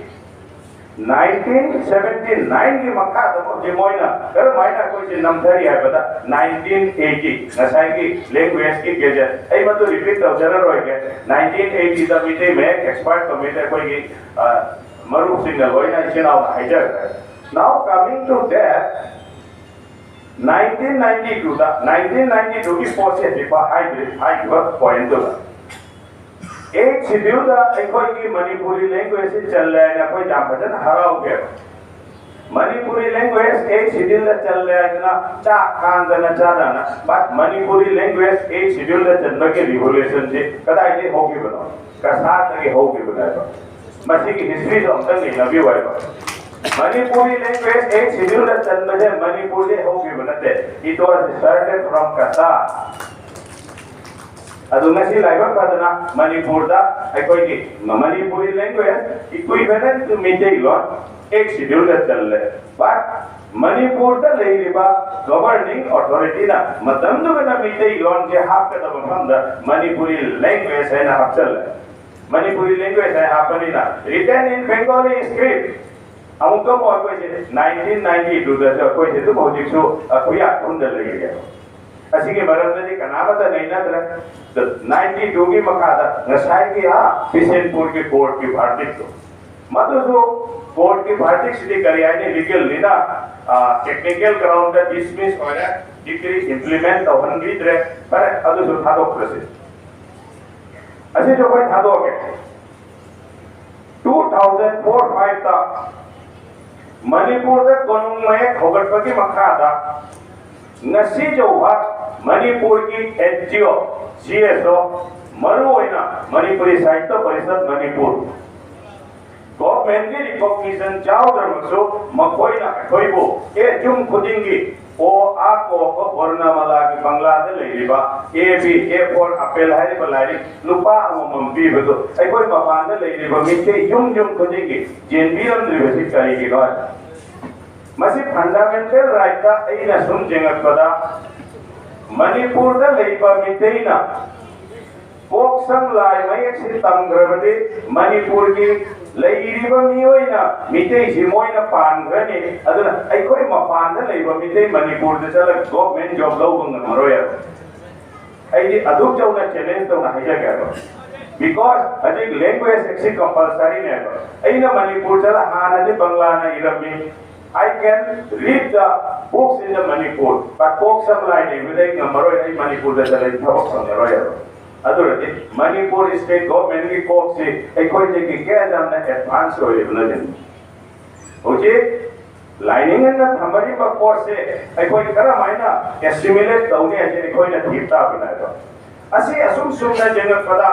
ꯅꯥꯏꯟꯇꯤꯟ ꯁꯚꯦꯟꯇꯤ ꯅꯥꯏꯟꯒꯤ ꯃꯈꯥꯗ ꯍꯧꯖꯤꯛ ꯃꯣꯏꯅ ꯀꯔꯝꯍꯥꯏꯅ ꯑꯩꯈꯣꯏꯁꯦ ꯅꯝꯊꯔꯤ ꯍꯥꯏꯕꯗ, ꯅꯥꯏꯟꯇꯤꯟ ꯑꯩꯠꯇꯤ, ꯉꯁꯥꯏꯒꯤ languageꯏꯒꯤ gazette, ꯑꯩ ꯃꯗꯨ repeat ꯇꯧꯖꯔꯔꯣꯏꯒꯦ꯫ ꯅꯥꯏꯟꯇꯤꯟ ꯑꯩꯠꯇꯤꯗ ꯃꯤꯇꯩ ꯃꯌꯦꯛ expert committee ꯑꯩꯈꯣꯏꯒꯤ, ꯑ, ꯃꯔꯨꯞꯁꯤꯡꯅ ꯂꯣꯏꯅ ꯏꯆꯤꯟ ꯏꯅꯥꯎꯅ ꯍꯥꯏꯖꯈ꯭ꯔꯦ꯫ Now coming to that, nineteen ninety ꯇꯨꯗ, ꯅꯥꯏꯟꯇꯤꯟ ꯅꯥꯏꯟꯇꯤ ꯇꯨꯒꯤ ꯄꯣꯠꯁꯦ ꯍꯧꯖꯤꯛ ꯍꯥꯏꯗ꯭ꯔꯤ, ꯍꯥꯏꯈꯤꯕ pointꯇꯨꯗ꯫ Eighth Scheduleꯗ ꯑꯩꯈꯣꯏꯒꯤ ꯃꯅꯤꯄꯨꯔꯤ language꯫ ꯑꯩꯈꯣꯏ ꯌꯥꯝ ꯐꯖꯅ ꯍꯔꯥꯎꯒꯦ꯫ ꯃꯅꯤꯄꯨꯔꯤ language Eighth Scheduleꯗ ꯆꯜꯂꯦ ꯍꯥꯏꯗꯅ ꯆꯥꯛ ꯈꯥꯡꯗꯅ ꯆꯥꯗꯅ, but ꯃꯅꯤꯄꯨꯔꯤ language Eighth Scheduleꯗ ꯆꯟꯕꯒꯤ revolutionꯁꯤ ꯀꯗꯥꯏꯗꯒꯤ ꯍꯧꯈꯤꯕꯅꯣ? ꯀꯁꯥꯔꯗꯒꯤ ꯍꯧꯈꯤꯕꯅꯦꯕ꯫ ꯃꯁꯤꯒꯤ historyꯁꯨ ꯑꯝꯇꯪ ꯌꯦꯡꯅꯕꯤꯌꯨ ꯍꯥꯏꯕ꯫ ꯃꯅꯤꯄꯨꯔꯤ language Eighth Scheduleꯗ ꯆꯟꯕꯁꯦ ꯃꯅꯤꯄꯨꯔꯗꯒꯤ ꯍꯧꯈꯤꯕ ꯅꯠꯇꯦ, it was started from Cachar꯫ ꯑꯗꯨ ꯉꯁꯤ ꯂꯥꯏꯕꯛ ꯐꯗꯅ ꯃꯅꯤꯄꯨꯔꯗ ꯑꯩꯈꯣꯏꯒꯤ Manipuri language equivalent to Meiteilon Eighth Scheduleꯗ ꯆꯜꯂꯦ꯫ But ꯃꯅꯤꯄꯨꯔꯗ ꯂꯩꯔꯤꯕ governing authorityꯅ ꯃꯇꯝꯗꯨꯗꯅ ꯃꯤꯇꯩꯂꯣꯟꯁꯦ ꯍꯥꯞꯀꯗꯕ ꯃꯐꯝꯗ ꯃꯅꯤꯄꯨꯔꯤ language ꯍꯥꯏꯅ ꯍꯥꯞꯆꯜꯂꯦ꯫ ꯃꯅꯤꯄꯨꯔꯤ language ꯍꯥꯏꯅ ꯍꯥꯞꯄꯅꯤꯅ, written in Bengali script꯫ ꯑꯃꯨꯛꯀ ꯑꯃꯨꯛ ꯑꯩꯈꯣꯏꯁꯦ ꯅꯥꯏꯟꯇꯤꯟ ꯅꯥꯏꯟꯇꯤ ꯇꯨꯗꯁꯨ ꯑꯩꯈꯣꯏꯁꯦ ꯑꯗꯨꯝ ꯍꯧꯖꯤꯛꯁꯨ ꯈꯨꯌꯥꯛ ꯈꯨꯟꯗ ꯂꯩꯔꯦꯕ꯫ ꯑꯁꯤꯒꯤ ꯃꯔꯝꯗꯗꯤ ꯀꯅꯥꯃꯠꯇ ꯅꯩꯅꯗ꯭ꯔꯦ꯫ ꯅꯥꯏꯟꯇꯤ ꯇꯨꯒꯤ ꯃꯈꯥꯗ ꯉꯁꯥꯏꯒꯤ, ꯑꯥ, ꯕꯤꯁꯦꯟꯄꯨꯔꯒꯤ courtꯀꯤ verdictꯇꯣ, ꯃꯗꯨꯁꯨ courtꯀꯤ verdictꯁꯤꯗꯤ ꯀꯔꯤ ꯍꯥꯏꯅꯤ, legalꯅꯤꯅ, ꯑꯥ, technical groundꯗ dismiss ꯑꯣꯏꯔꯦ, decree implement ꯇꯧꯍꯟꯕꯤꯗ꯭ꯔꯦ꯫ ꯐꯔꯦ, ꯑꯗꯨꯁꯨ ꯊꯥꯗꯣꯛꯈ꯭ꯔꯁꯤ꯫ ꯑꯁꯤꯁꯨ ꯑꯩꯈꯣꯏ ꯊꯥꯗꯣꯛꯑꯒꯦ꯫ Two thousand four fiveꯇ ꯃꯅꯤꯄꯨꯔꯗ ꯀꯣꯅꯨꯡ ꯃꯌꯦꯛ ꯍꯧꯒꯠꯄꯒꯤ ꯃꯈꯥꯗ ꯉꯁꯤ ꯐꯥꯎꯕ ꯃꯅꯤꯄꯨꯔꯒꯤ NGO, CSO, ꯃꯔꯨꯑꯣꯏꯅ ꯃꯅꯤꯄꯨꯔꯤ ꯁꯥꯍꯤꯇ꯭ꯌ ꯄꯔꯤꯁꯠ ꯃꯅꯤꯄꯨꯔ, governmentꯀꯤ recognition ꯌꯥꯎꯗ꯭ꯔꯕꯁꯨ, ꯃꯈꯣꯏꯅ ꯑꯩꯈꯣꯏꯕꯨ, ꯑꯦ, ꯌꯨꯝ ꯈꯨꯗꯤꯡꯒꯤ, ꯑꯣ, ꯑꯥ, ꯀꯣ, ꯈꯣ, ꯕꯔꯅꯃꯥꯂꯥꯒꯤ ꯕꯪꯒ꯭ꯂꯥꯗ ꯂꯩꯔꯤꯕ A B, A for apple ꯍꯥꯏꯔꯤꯕ ꯂꯥꯏꯔꯤꯛ ꯂꯨꯄꯥ ꯑꯃꯃꯝ ꯄꯤꯕꯗꯨ ꯑꯩꯈꯣꯏ ꯃꯄꯥꯟꯗ ꯂꯩꯔꯤꯕ ꯃꯤꯇꯩ ꯌꯨꯝ ꯌꯨꯝ ꯈꯨꯗꯤꯡꯒꯤ ꯆꯦꯟꯕꯤꯔꯝꯗ꯭ꯔꯤꯕꯁꯤ ꯀꯔꯤꯒꯤꯅꯣ ꯍꯥꯏ꯫ ꯃꯁꯤ fundamental rightꯇ ꯑꯩꯅ ꯁꯨꯝ ꯌꯦꯡꯉꯛꯄꯗ, ꯃꯅꯤꯄꯨꯔꯗ ꯂꯩꯕ ꯃꯤꯇꯩꯅ ꯀꯣꯛ ꯁꯝ ꯂꯥꯏ ꯃꯌꯦꯛꯁꯤ ꯇꯝꯈ꯭ꯔꯕꯗꯤ ꯃꯅꯤꯄꯨꯔꯒꯤ ꯂꯩꯔꯤꯕ ꯃꯤꯑꯣꯏꯅ ꯃꯤꯇꯩꯁꯤ ꯃꯣꯏꯅ ꯄꯥꯟꯈ꯭ꯔꯅꯤ꯫ ꯑꯗꯨꯅ ꯑꯩꯈꯣꯏ ꯃꯄꯥꯟꯗ ꯂꯩꯕ ꯃꯤꯇꯩ ꯃꯅꯤꯄꯨꯔꯗ ꯆꯠꯂꯒ government job ꯂꯧꯕ ꯉꯝꯃꯔꯣꯏ ꯍꯥꯏꯕ꯫ ꯑꯩꯗꯤ ꯑꯗꯨꯛ ꯆꯥꯎꯅ challenge ꯇꯧꯅ ꯍꯥꯏꯖꯒꯦꯕ꯫ Because ꯍꯧꯖꯤꯛ language ꯑꯁꯤ compulsory ꯅꯦꯕ꯫ ꯑꯩꯅ ꯃꯅꯤꯄꯨꯔꯗ ꯍꯥꯟꯅꯗꯤ ꯕꯪꯂꯥꯅ ꯏꯔꯝꯃꯤ꯫ I can read the books in the Manipur, but ꯀꯣꯛ ꯁꯝ ꯂꯥꯏ ꯂꯩꯕꯗ ꯑꯩ ꯉꯝꯃꯔꯣꯏ, ꯑꯩ ꯃꯅꯤꯄꯨꯔꯗ ꯆꯠꯂꯗꯤ ꯊꯕꯛ ꯐꯪꯉꯔꯣꯏ ꯍꯥꯏꯕ꯫ ꯑꯗꯨ ꯑꯣꯏꯔꯗꯤ ꯃꯅꯤꯄꯨꯔ state government ꯀꯤ ꯀꯣꯛꯁꯤ ꯑꯩꯈꯣꯏꯗꯒꯤ ꯀꯌꯥ ꯌꯥꯝꯅ advance ꯑꯣꯏꯔꯤꯕꯅꯣ ꯌꯦꯡꯉꯨ꯫ ꯍꯧꯖꯤꯛ ꯂꯥꯏꯅꯤꯡ ꯑꯅ ꯊꯝꯃꯔꯤꯕ ꯄꯣꯠꯁꯦ ꯑꯩꯈꯣꯏ ꯀꯔꯝꯍꯥꯏꯅ assimilate ꯇꯧꯅꯤ ꯍꯥꯏꯁꯦ ꯑꯩꯈꯣꯏꯅ ꯊꯤꯕ ꯇꯥꯕꯅꯦꯕ꯫ ꯑꯁꯤ ꯑꯁꯨꯝ ꯁꯨꯝꯅ ꯌꯦꯡꯉꯛꯄꯗ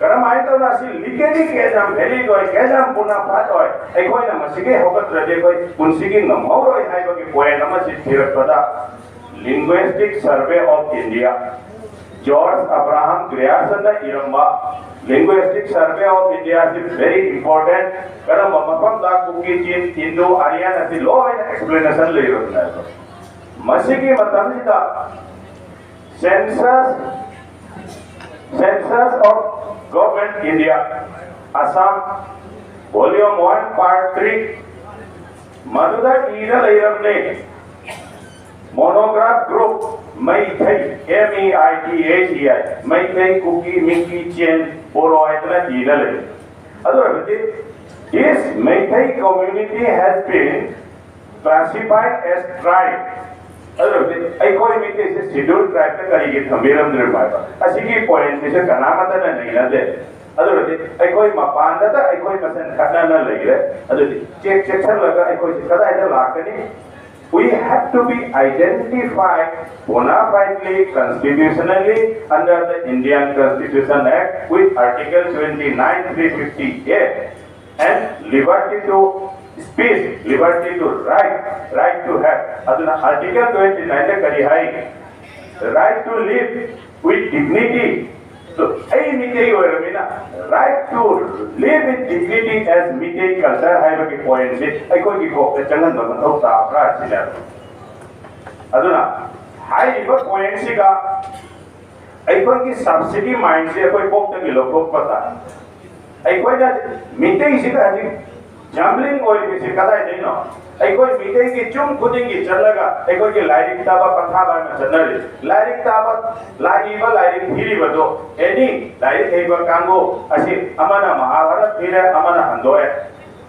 ꯀꯔꯝꯍꯥꯏꯅ ꯇꯧꯅ ꯑꯁꯤ legally ꯀꯌꯥ ꯌꯥꯝ valid ꯑꯣꯏ, ꯀꯌꯥ ꯌꯥꯝ bona fide ꯑꯣꯏ, ꯑꯩꯈꯣꯏꯅ ꯃꯁꯤꯒꯤ ꯍꯧꯒꯠꯇ꯭ꯔꯗꯤ ꯑꯩꯈꯣꯏ ꯄꯨꯟꯁꯤꯒꯤ ꯉꯝꯍꯧꯔꯣꯏ ꯍꯥꯏꯕꯒꯤ point ꯑꯃꯁꯤ ꯊꯤꯔꯛꯄꯗ, Linguistic Survey of India, George Abraham Grierson ꯅ ꯏꯔꯝꯕ Linguistic Survey of India ꯑꯁꯤ very important꯫ ꯀꯔꯝꯕ ꯃꯐꯝꯗ ꯀꯨꯀꯤ, ꯆꯤꯟ, ꯍꯤꯟꯗꯨ, ꯑꯥꯔꯤꯌꯥꯟ ꯑꯁꯤ ꯂꯣꯏꯅ explanation ꯂꯩꯔꯕꯅꯦꯕ꯫ ꯃꯁꯤꯒꯤ ꯃꯇꯝꯁꯤꯗ Census, Census of Government India, Assam, Volume one, Part three, ꯃꯗꯨꯗ ꯏꯔ ꯂꯩꯔꯕꯅꯦ꯫ Monograph group, Meitei, M E I T H E I, Meitei, ꯀꯨꯀꯤ, ꯃꯤꯀꯤ, ꯆꯦꯟ, ꯕꯣꯔꯣ ꯍꯥꯏꯗꯅ ꯏꯔ ꯂꯩ꯫ ꯑꯗꯨ ꯑꯣꯏꯔꯕꯗꯤ, this Meitei community has been classified as tribe꯫ ꯑꯗꯨ ꯑꯣꯏꯔꯕꯗꯤ ꯑꯩꯈꯣꯏ ꯃꯤꯇꯩꯁꯦ schedule tribe ꯇ ꯀꯔꯤꯒꯤ ꯊꯝꯕꯤꯔꯝꯗ꯭ꯔꯤꯕ ꯍꯥꯏꯕ ꯑꯁꯤꯒꯤ point ꯁꯤꯁꯨ ꯀꯅꯥꯃꯠꯇꯅ ꯅꯩꯅꯗꯦ꯫ ꯑꯗꯨ ꯑꯣꯏꯔꯗꯤ ꯑꯩꯈꯣꯏ ꯃꯄꯥꯟꯗꯇ ꯑꯩꯈꯣꯏ ꯃꯁꯦꯟ ꯈꯠꯅꯅ ꯂꯩꯔꯦ꯫ ꯑꯗꯨꯗꯤ ꯆꯦꯛ ꯆꯦꯛꯁꯜꯂꯒ ꯑꯩꯈꯣꯏꯁꯦ ꯀꯗꯥꯏꯗ ꯂꯥꯛꯀꯅꯤ? We have to be identified bona fidely constitutionally under the Indian Constitution Act with Article twenty-nine three fifty A and liberty to speech, liberty to right, right to have. ꯑꯗꯨꯅ Article twenty-nine ꯗ ꯀꯔꯤ ꯍꯥꯏ? Right to live with dignity꯫ ꯑꯗꯣ ꯑꯩ ꯃꯤꯇꯩ ꯑꯣꯏꯔꯕꯅꯤꯅ right to live with dignity as Meitei culture ꯍꯥꯏꯕꯒꯤ point ꯁꯤ ꯑꯩꯈꯣꯏꯒꯤ ꯀꯣꯛꯇ ꯆꯪꯍꯟꯕ ꯃꯊꯧ ꯇꯥꯕ꯭ꯔꯥ ꯁꯤꯅꯦꯕ꯫ ꯑꯗꯨꯅ ꯍꯥꯏꯔꯤꯕ point ꯁꯤꯒ ꯑꯩꯈꯣꯏꯒꯤ subsidy mind ꯁꯤ ꯑꯩꯈꯣꯏ ꯀꯣꯛꯇꯒꯤ ꯂꯧꯊꯣꯛꯄ ꯇꯥꯏ꯫ ꯑꯩꯈꯣꯏꯅ ꯃꯤꯇꯩꯁꯤꯒ ꯍꯧꯖꯤꯛ ꯖꯝꯕ꯭ꯂꯤꯡ ꯑꯣꯏꯔꯤꯕꯁꯤ ꯀꯗꯥꯏꯗꯩꯅꯣ? ꯑꯩꯈꯣꯏ ꯃꯤꯇꯩꯒꯤ ꯌꯨꯝ ꯈꯨꯗꯤꯡꯒꯤ ꯆꯠꯂꯒ ꯑꯩꯈꯣꯏꯒꯤ ꯂꯥꯏꯔꯤꯛ ꯇꯥꯕ ꯄꯟꯊꯥꯕ ꯍꯥꯏꯅ ꯆꯠꯅꯔꯤ꯫ ꯂꯥꯏꯔꯤꯛ ꯇꯥꯕ, ꯂꯥꯛꯏꯕ ꯂꯥꯏꯔꯤꯛ ꯊꯤꯔꯤꯕꯗꯣ, ꯑꯦꯅꯤ ꯂꯥꯏꯔꯤꯛ ꯍꯩꯕ ꯀꯥꯡꯕꯨ ꯑꯁꯤ ꯑꯃꯅ ꯃꯍꯥꯚꯥꯔꯠ ꯊꯤꯔꯦ, ꯑꯃꯅ ꯍꯟꯗꯣꯛꯑꯦ꯫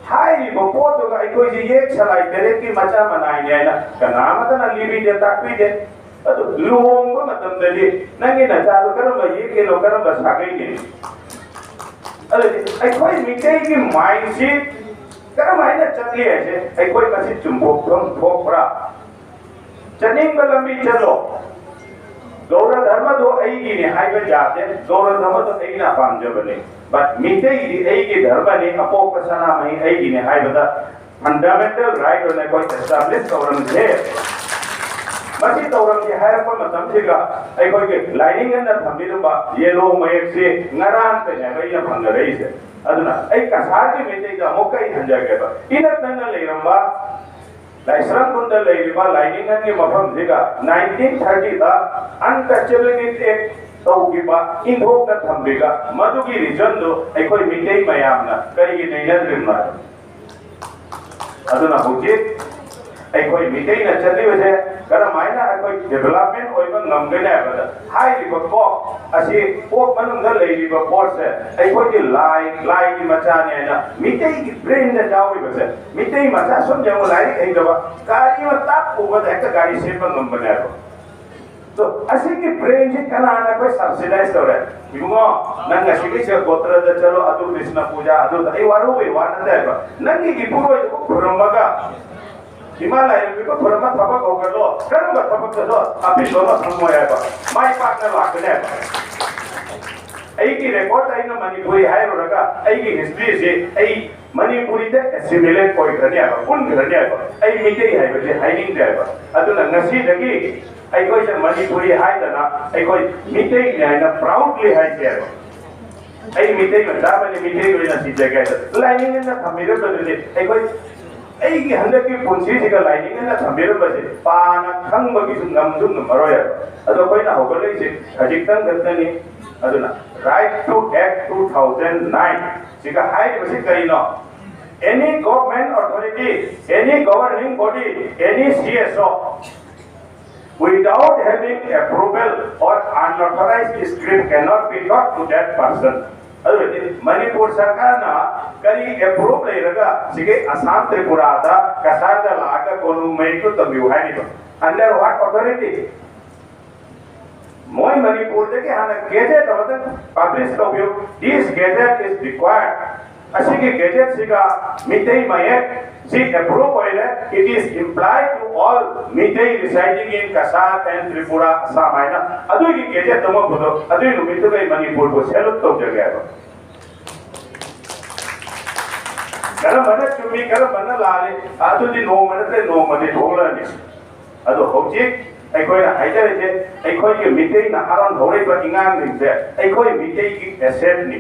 ꯍꯥꯏꯔꯤꯕ ꯄꯣꯠꯇꯨꯒ ꯑꯩꯈꯣꯏꯁꯤ ꯌꯦꯛ ꯁꯂꯥꯏ ꯇꯔꯦꯠꯀꯤ ꯃꯆꯥ ꯃꯅꯥꯏꯅꯦ ꯍꯥꯏꯅ ꯀꯅꯥꯃꯠꯇꯅ ꯂꯤꯕꯤꯗꯦ, ꯇꯥꯛꯄꯤꯗꯦ꯫ ꯑꯗꯨ ꯂꯨꯍꯣꯡꯕ ꯃꯇꯝꯗꯗꯤ ꯅꯪꯒꯤ ꯅꯆꯥꯗꯣ ꯀꯔꯝꯕ ꯌꯦꯛꯀꯦꯅꯣ, ꯀꯔꯝꯕ ꯁꯥꯒꯩꯅꯦ? ꯑꯗꯨꯗꯤ ꯑꯩꯈꯣꯏ ꯃꯤꯇꯩꯒꯤ ꯃꯥꯏꯟꯁꯤ ꯀꯔꯝꯍꯥꯏꯅ ꯆꯠꯂꯤ ꯍꯥꯏꯁꯦ ꯑꯩꯈꯣꯏ ꯃꯁꯤ ꯆꯨꯝꯊꯣꯛꯐꯝ ꯊꯣꯛꯄ꯭ꯔꯥ? ꯆꯠꯅꯤꯡꯕ ꯂꯝꯕꯤ ꯆꯠꯂꯣ, ꯒꯧꯔ ꯙꯔꯃꯗꯣ ꯑꯩꯒꯤꯅꯦ ꯍꯥꯏꯕ ꯌꯥꯗꯦ, ꯒꯧꯔ ꯙꯔꯃꯗꯣ ꯑꯩꯅ ꯄꯥꯝꯖꯕꯅꯤ, ꯕꯠ ꯃꯤꯇꯩꯗꯤ ꯑꯩꯒꯤ ꯙꯔꯃꯅꯤ, ꯑꯄꯣꯛꯄ ꯁꯅꯥꯃꯍꯤ ꯑꯩꯒꯤꯅꯦ ꯍꯥꯏꯕꯗ ꯐꯟꯗꯥꯃꯦꯟꯇꯦꯜ ꯔꯥꯏꯠ ꯑꯣꯏꯅ ꯑꯩꯈꯣꯏ ꯑꯦꯁꯇꯥꯕ꯭ꯂꯤꯁ ꯇꯧꯔꯝꯁꯦ꯫ ꯃꯁꯤ ꯇꯧꯔꯝꯁꯦ ꯍꯥꯏꯔꯛꯄ ꯃꯇꯝꯁꯤꯒ ꯑꯩꯈꯣꯏꯒꯤ ꯂꯥꯏꯅꯤꯡ ꯑꯅ ꯊꯝꯕꯤꯔꯝꯕ ꯌꯦꯂꯣꯡ ꯃꯌꯦꯛꯁꯤ ꯉꯔꯥꯡꯇꯅꯦꯕ ꯑꯩꯅ ꯐꯪꯖꯔꯛꯏꯁꯦ꯫ ꯑꯗꯨꯅ ꯑꯩ ꯀꯁꯥꯔꯒꯤ ꯃꯩꯇꯩꯗ ꯑꯃꯨꯛꯀ ꯑꯩ ꯍꯟꯖꯒꯦꯕ, ꯏꯅꯛ ꯅꯛꯅ ꯂꯩꯔꯝꯕ ꯂꯥꯏꯁ꯭ꯔꯝ ꯈꯨꯟꯗ ꯂꯩꯔꯤꯕ ꯂꯥꯏꯅꯤꯡ ꯑꯅꯒꯤ ꯃꯐꯝꯁꯤꯒ ꯅꯥꯏꯟꯇꯤꯟ ꯊꯥꯔꯇꯤꯗ ꯑꯟꯇꯆꯦꯕꯤꯂꯤꯇꯤ ꯑꯦꯛ ꯇꯧꯈꯤꯕ ꯏꯟꯊꯣꯛꯅ ꯊꯝꯕꯤꯕ ꯃꯗꯨꯒꯤ ꯔꯤꯖꯟꯗꯨ ꯑꯩꯈꯣꯏ ꯃꯤꯇꯩ ꯃꯌꯥꯝꯅ ꯀꯔꯤꯒꯤ ꯅꯩꯅꯗ꯭ꯔꯤꯕꯅꯣ ꯍꯥꯏꯕ꯫ ꯑꯗꯨꯅ ꯍꯧꯖꯤꯛ ꯑꯩꯈꯣꯏ ꯃꯤꯇꯩꯅ ꯆꯠꯂꯤꯕꯁꯦ ꯀꯔꯝꯍꯥꯏꯅ ꯑꯩꯈꯣꯏ ꯗꯤꯕꯦꯂꯞꯃꯦꯟ ꯑꯣꯏꯕ ꯉꯝꯒꯅꯤ ꯍꯥꯏꯕꯗ, ꯍꯥꯏꯔꯤꯕ ꯀꯣꯛ ꯑꯁꯤ, ꯀꯣꯛ ꯃꯅꯨꯡꯗ ꯂꯩꯔꯤꯕ ꯄꯣꯠꯁꯦ ꯑꯩꯈꯣꯏꯒꯤ ꯂꯥꯏ, ꯂꯥꯏꯒꯤ ꯃꯆꯥꯅꯦꯅ ꯃꯤꯇꯩꯒꯤ ꯕ꯭ꯔꯦꯟꯗ ꯌꯥꯎꯔꯤꯕꯁꯦ, ꯃꯤꯇꯩ ꯃꯆꯥ ꯁꯨꯝ ꯌꯦꯡꯉꯨ, ꯂꯥꯏꯔꯤꯛ ꯍꯩꯇꯕ, ꯒꯥꯔꯤ ꯑꯃ ꯇꯥꯛ ꯄꯨꯕꯗ ꯍꯦꯛꯇ ꯒꯥꯔꯤ ꯁꯦꯝꯕ ꯉꯝꯕꯅꯦꯕ꯫ ꯑꯗꯣ ꯑꯁꯤꯒꯤ ꯕ꯭ꯔꯦꯟꯁꯤ ꯀꯅꯥꯅ ꯑꯩꯈꯣꯏ ꯁꯕꯁꯤꯗꯥꯏꯁ ꯇꯧꯔꯦ? ꯏꯕꯨꯡꯉꯣ, ꯅꯪ ꯉꯁꯤꯒꯤꯁꯦ ꯒꯣꯇ꯭ꯔꯗ ꯆꯠꯂꯣ, ꯑꯗꯨ ꯀ꯭ꯔꯤꯁꯅ ꯄꯨꯖꯥ, ꯑꯗꯨ ꯑꯩ ꯋꯥꯔꯨꯕꯩ ꯋꯥ ꯅꯠꯇꯦꯕ꯫ ꯅꯪꯒꯤ ꯏꯄꯨꯔꯣꯏꯗꯨꯕꯨ ꯈꯨꯔꯨꯝꯃꯒ ꯏꯃꯥ ꯂꯥꯏꯔꯦꯝꯕꯤꯕꯨ ꯈꯨꯔꯨꯝꯃ ꯊꯕꯛ ꯍꯧꯒꯠꯂꯣ꯫ ꯀꯔꯝꯕ ꯊꯕꯛꯇꯅꯣ? ꯑꯄꯤꯛꯄ ꯑꯃ ꯐꯪꯉꯣꯏ ꯍꯥꯏꯕ, ꯃꯥꯏ ꯄꯥꯛꯅ ꯂꯥꯛꯀꯅꯤ ꯍꯥꯏꯕ꯫ ꯑꯩꯒꯤ ꯔꯦꯀꯣꯔꯗ ꯑꯩꯅ ꯃꯅꯤꯄꯨꯔꯤ ꯍꯥꯏꯔꯨꯔꯒ ꯑꯩꯒꯤ ꯍꯤꯁꯇ꯭ꯔꯤꯁꯤ ꯑꯩ ꯃꯅꯤꯄꯨꯔꯤꯗ ꯑꯦꯁꯤꯃꯤꯂꯦꯠ ꯑꯣꯏꯈ꯭ꯔꯅꯤ ꯍꯥꯏꯕ, ꯄꯨꯟꯈ꯭ꯔꯅꯤ ꯍꯥꯏꯕ꯫ ꯑꯩ ꯃꯤꯇꯩ ꯍꯥꯏꯕꯁꯤ ꯍꯥꯏꯅꯤꯡꯗꯦ ꯍꯥꯏꯕ꯫ ꯑꯗꯨꯅ ꯉꯁꯤꯗꯒꯤ ꯑꯩꯈꯣꯏꯁꯦ ꯃꯅꯤꯄꯨꯔꯤ ꯍꯥꯏꯗꯅ ꯑꯩꯈꯣꯏ ꯃꯤꯇꯩꯅꯤ ꯍꯥꯏꯅ ꯄ꯭ꯔꯥꯎꯗꯂꯤ ꯍꯥꯏꯁꯦ ꯍꯥꯏꯕ꯫ ꯑꯩ ꯃꯤꯇꯩ ꯃꯆꯥ ꯑꯃꯅꯤ, ꯃꯤꯇꯩ ꯑꯣꯏꯅ ꯁꯤꯖꯒꯦ ꯍꯥꯏꯗ ꯂꯥꯏꯅꯤꯡ ꯑꯅ ꯊꯝꯕꯤꯔꯝꯕꯗꯨꯗꯤ ꯑꯩꯈꯣꯏ, ꯑꯩꯒꯤ ꯍꯟꯗꯛꯀꯤ ꯄꯨꯟꯁꯤꯁꯤꯒ ꯂꯥꯏꯅꯤꯡ ꯑꯅ ꯊꯝꯕꯤꯔꯝꯕꯁꯦ ꯄꯥꯅ ꯈꯪꯕꯒꯤꯁꯨ ꯉꯝꯁꯨ ꯉꯝꯃꯔꯣꯏ ꯍꯥꯏꯕ꯫ ꯑꯗꯣ ꯑꯩꯈꯣꯏꯅ ꯍꯧꯒꯠꯂꯛꯏꯁꯦ ꯈꯖꯤꯛꯇꯪ ꯈꯛꯇꯅꯤ꯫ ꯑꯗꯨꯅ Right to Act two thousand nine ꯁꯤꯒ ꯍꯥꯏꯔꯤꯕꯁꯤ ꯀꯔꯤꯅꯣ? Any government authority, any governing body, any C S O, without having approval or unauthorized script cannot be taught to that person. ꯑꯗꯨ ꯑꯣꯏꯔꯗꯤ ꯃꯅꯤꯄꯨꯔ ꯁꯔꯀꯥꯔꯅ ꯀꯔꯤ ꯑꯦꯄ꯭ꯔꯨꯞ ꯂꯩꯔꯒ ꯁꯤꯒꯤ ꯑꯁꯥꯝ ꯇ꯭ꯔꯤꯄꯨꯔꯥꯗ ꯀꯁꯥꯔꯗ ꯂꯥꯛꯑꯒ ꯀꯣꯅꯨꯡ ꯃꯌꯦꯛꯇꯨ ꯇꯝꯕꯤꯌꯨ ꯍꯥꯏꯔꯤꯕ? Under what authority? ꯃꯣꯏ ꯃꯅꯤꯄꯨꯔꯗꯒꯤ ꯍꯥꯟꯅ ꯒꯦꯖꯦꯠ ꯑꯃꯗ ꯄꯕ꯭ꯂꯤꯁ ꯇꯧꯕꯤꯌꯨ꯫ This gazette is required. ꯑꯁꯤꯒꯤ ꯒꯦꯖꯦꯠꯁꯤꯒ ꯃꯤꯇꯩ ꯃꯌꯦꯛ ꯁꯤ ꯑꯦꯄ꯭ꯔꯨꯞ ꯑꯣꯏꯔꯦ, it is implied to all Meitei residing in Cachar and Tripura, Assam ꯍꯥꯏꯅ ꯑꯗꯨꯒꯤ ꯒꯦꯖꯦꯠꯇꯨꯃꯛ ꯄꯨꯊꯣꯛ, ꯑꯗꯨꯒꯤ ꯅꯨꯃꯤꯠꯇꯨꯗ ꯑꯩ ꯃꯅꯤꯄꯨꯔꯕꯨ ꯁꯦꯂꯨꯠ ꯇꯧꯖꯒꯦ ꯍꯥꯏꯕ꯫ ꯀꯔꯝꯕꯅ ꯆꯨꯝꯃꯤ, ꯀꯔꯝꯕꯅ ꯂꯥꯜꯂꯤ, ꯑꯗꯨꯗꯤ ꯅꯣꯡꯃ ꯅꯠꯇ꯭ꯔ ꯅꯣꯡꯃꯗꯤ ꯊꯣꯛꯂꯛꯑꯅꯤ꯫ ꯑꯗꯣ ꯍꯧꯖꯤꯛ ꯑꯩꯈꯣꯏꯅ ꯍꯥꯏꯖꯔꯤꯁꯦ, ꯑꯩꯈꯣꯏꯒꯤ ꯃꯤꯇꯩ ꯅꯍꯥꯔꯣꯟ ꯍꯧꯔꯛꯏꯕ ꯑꯉꯥꯡꯁꯤꯡꯁꯦ ꯑꯩꯈꯣꯏ ꯃꯤꯇꯩꯒꯤ ꯑꯦꯁꯦꯠꯅꯤ꯫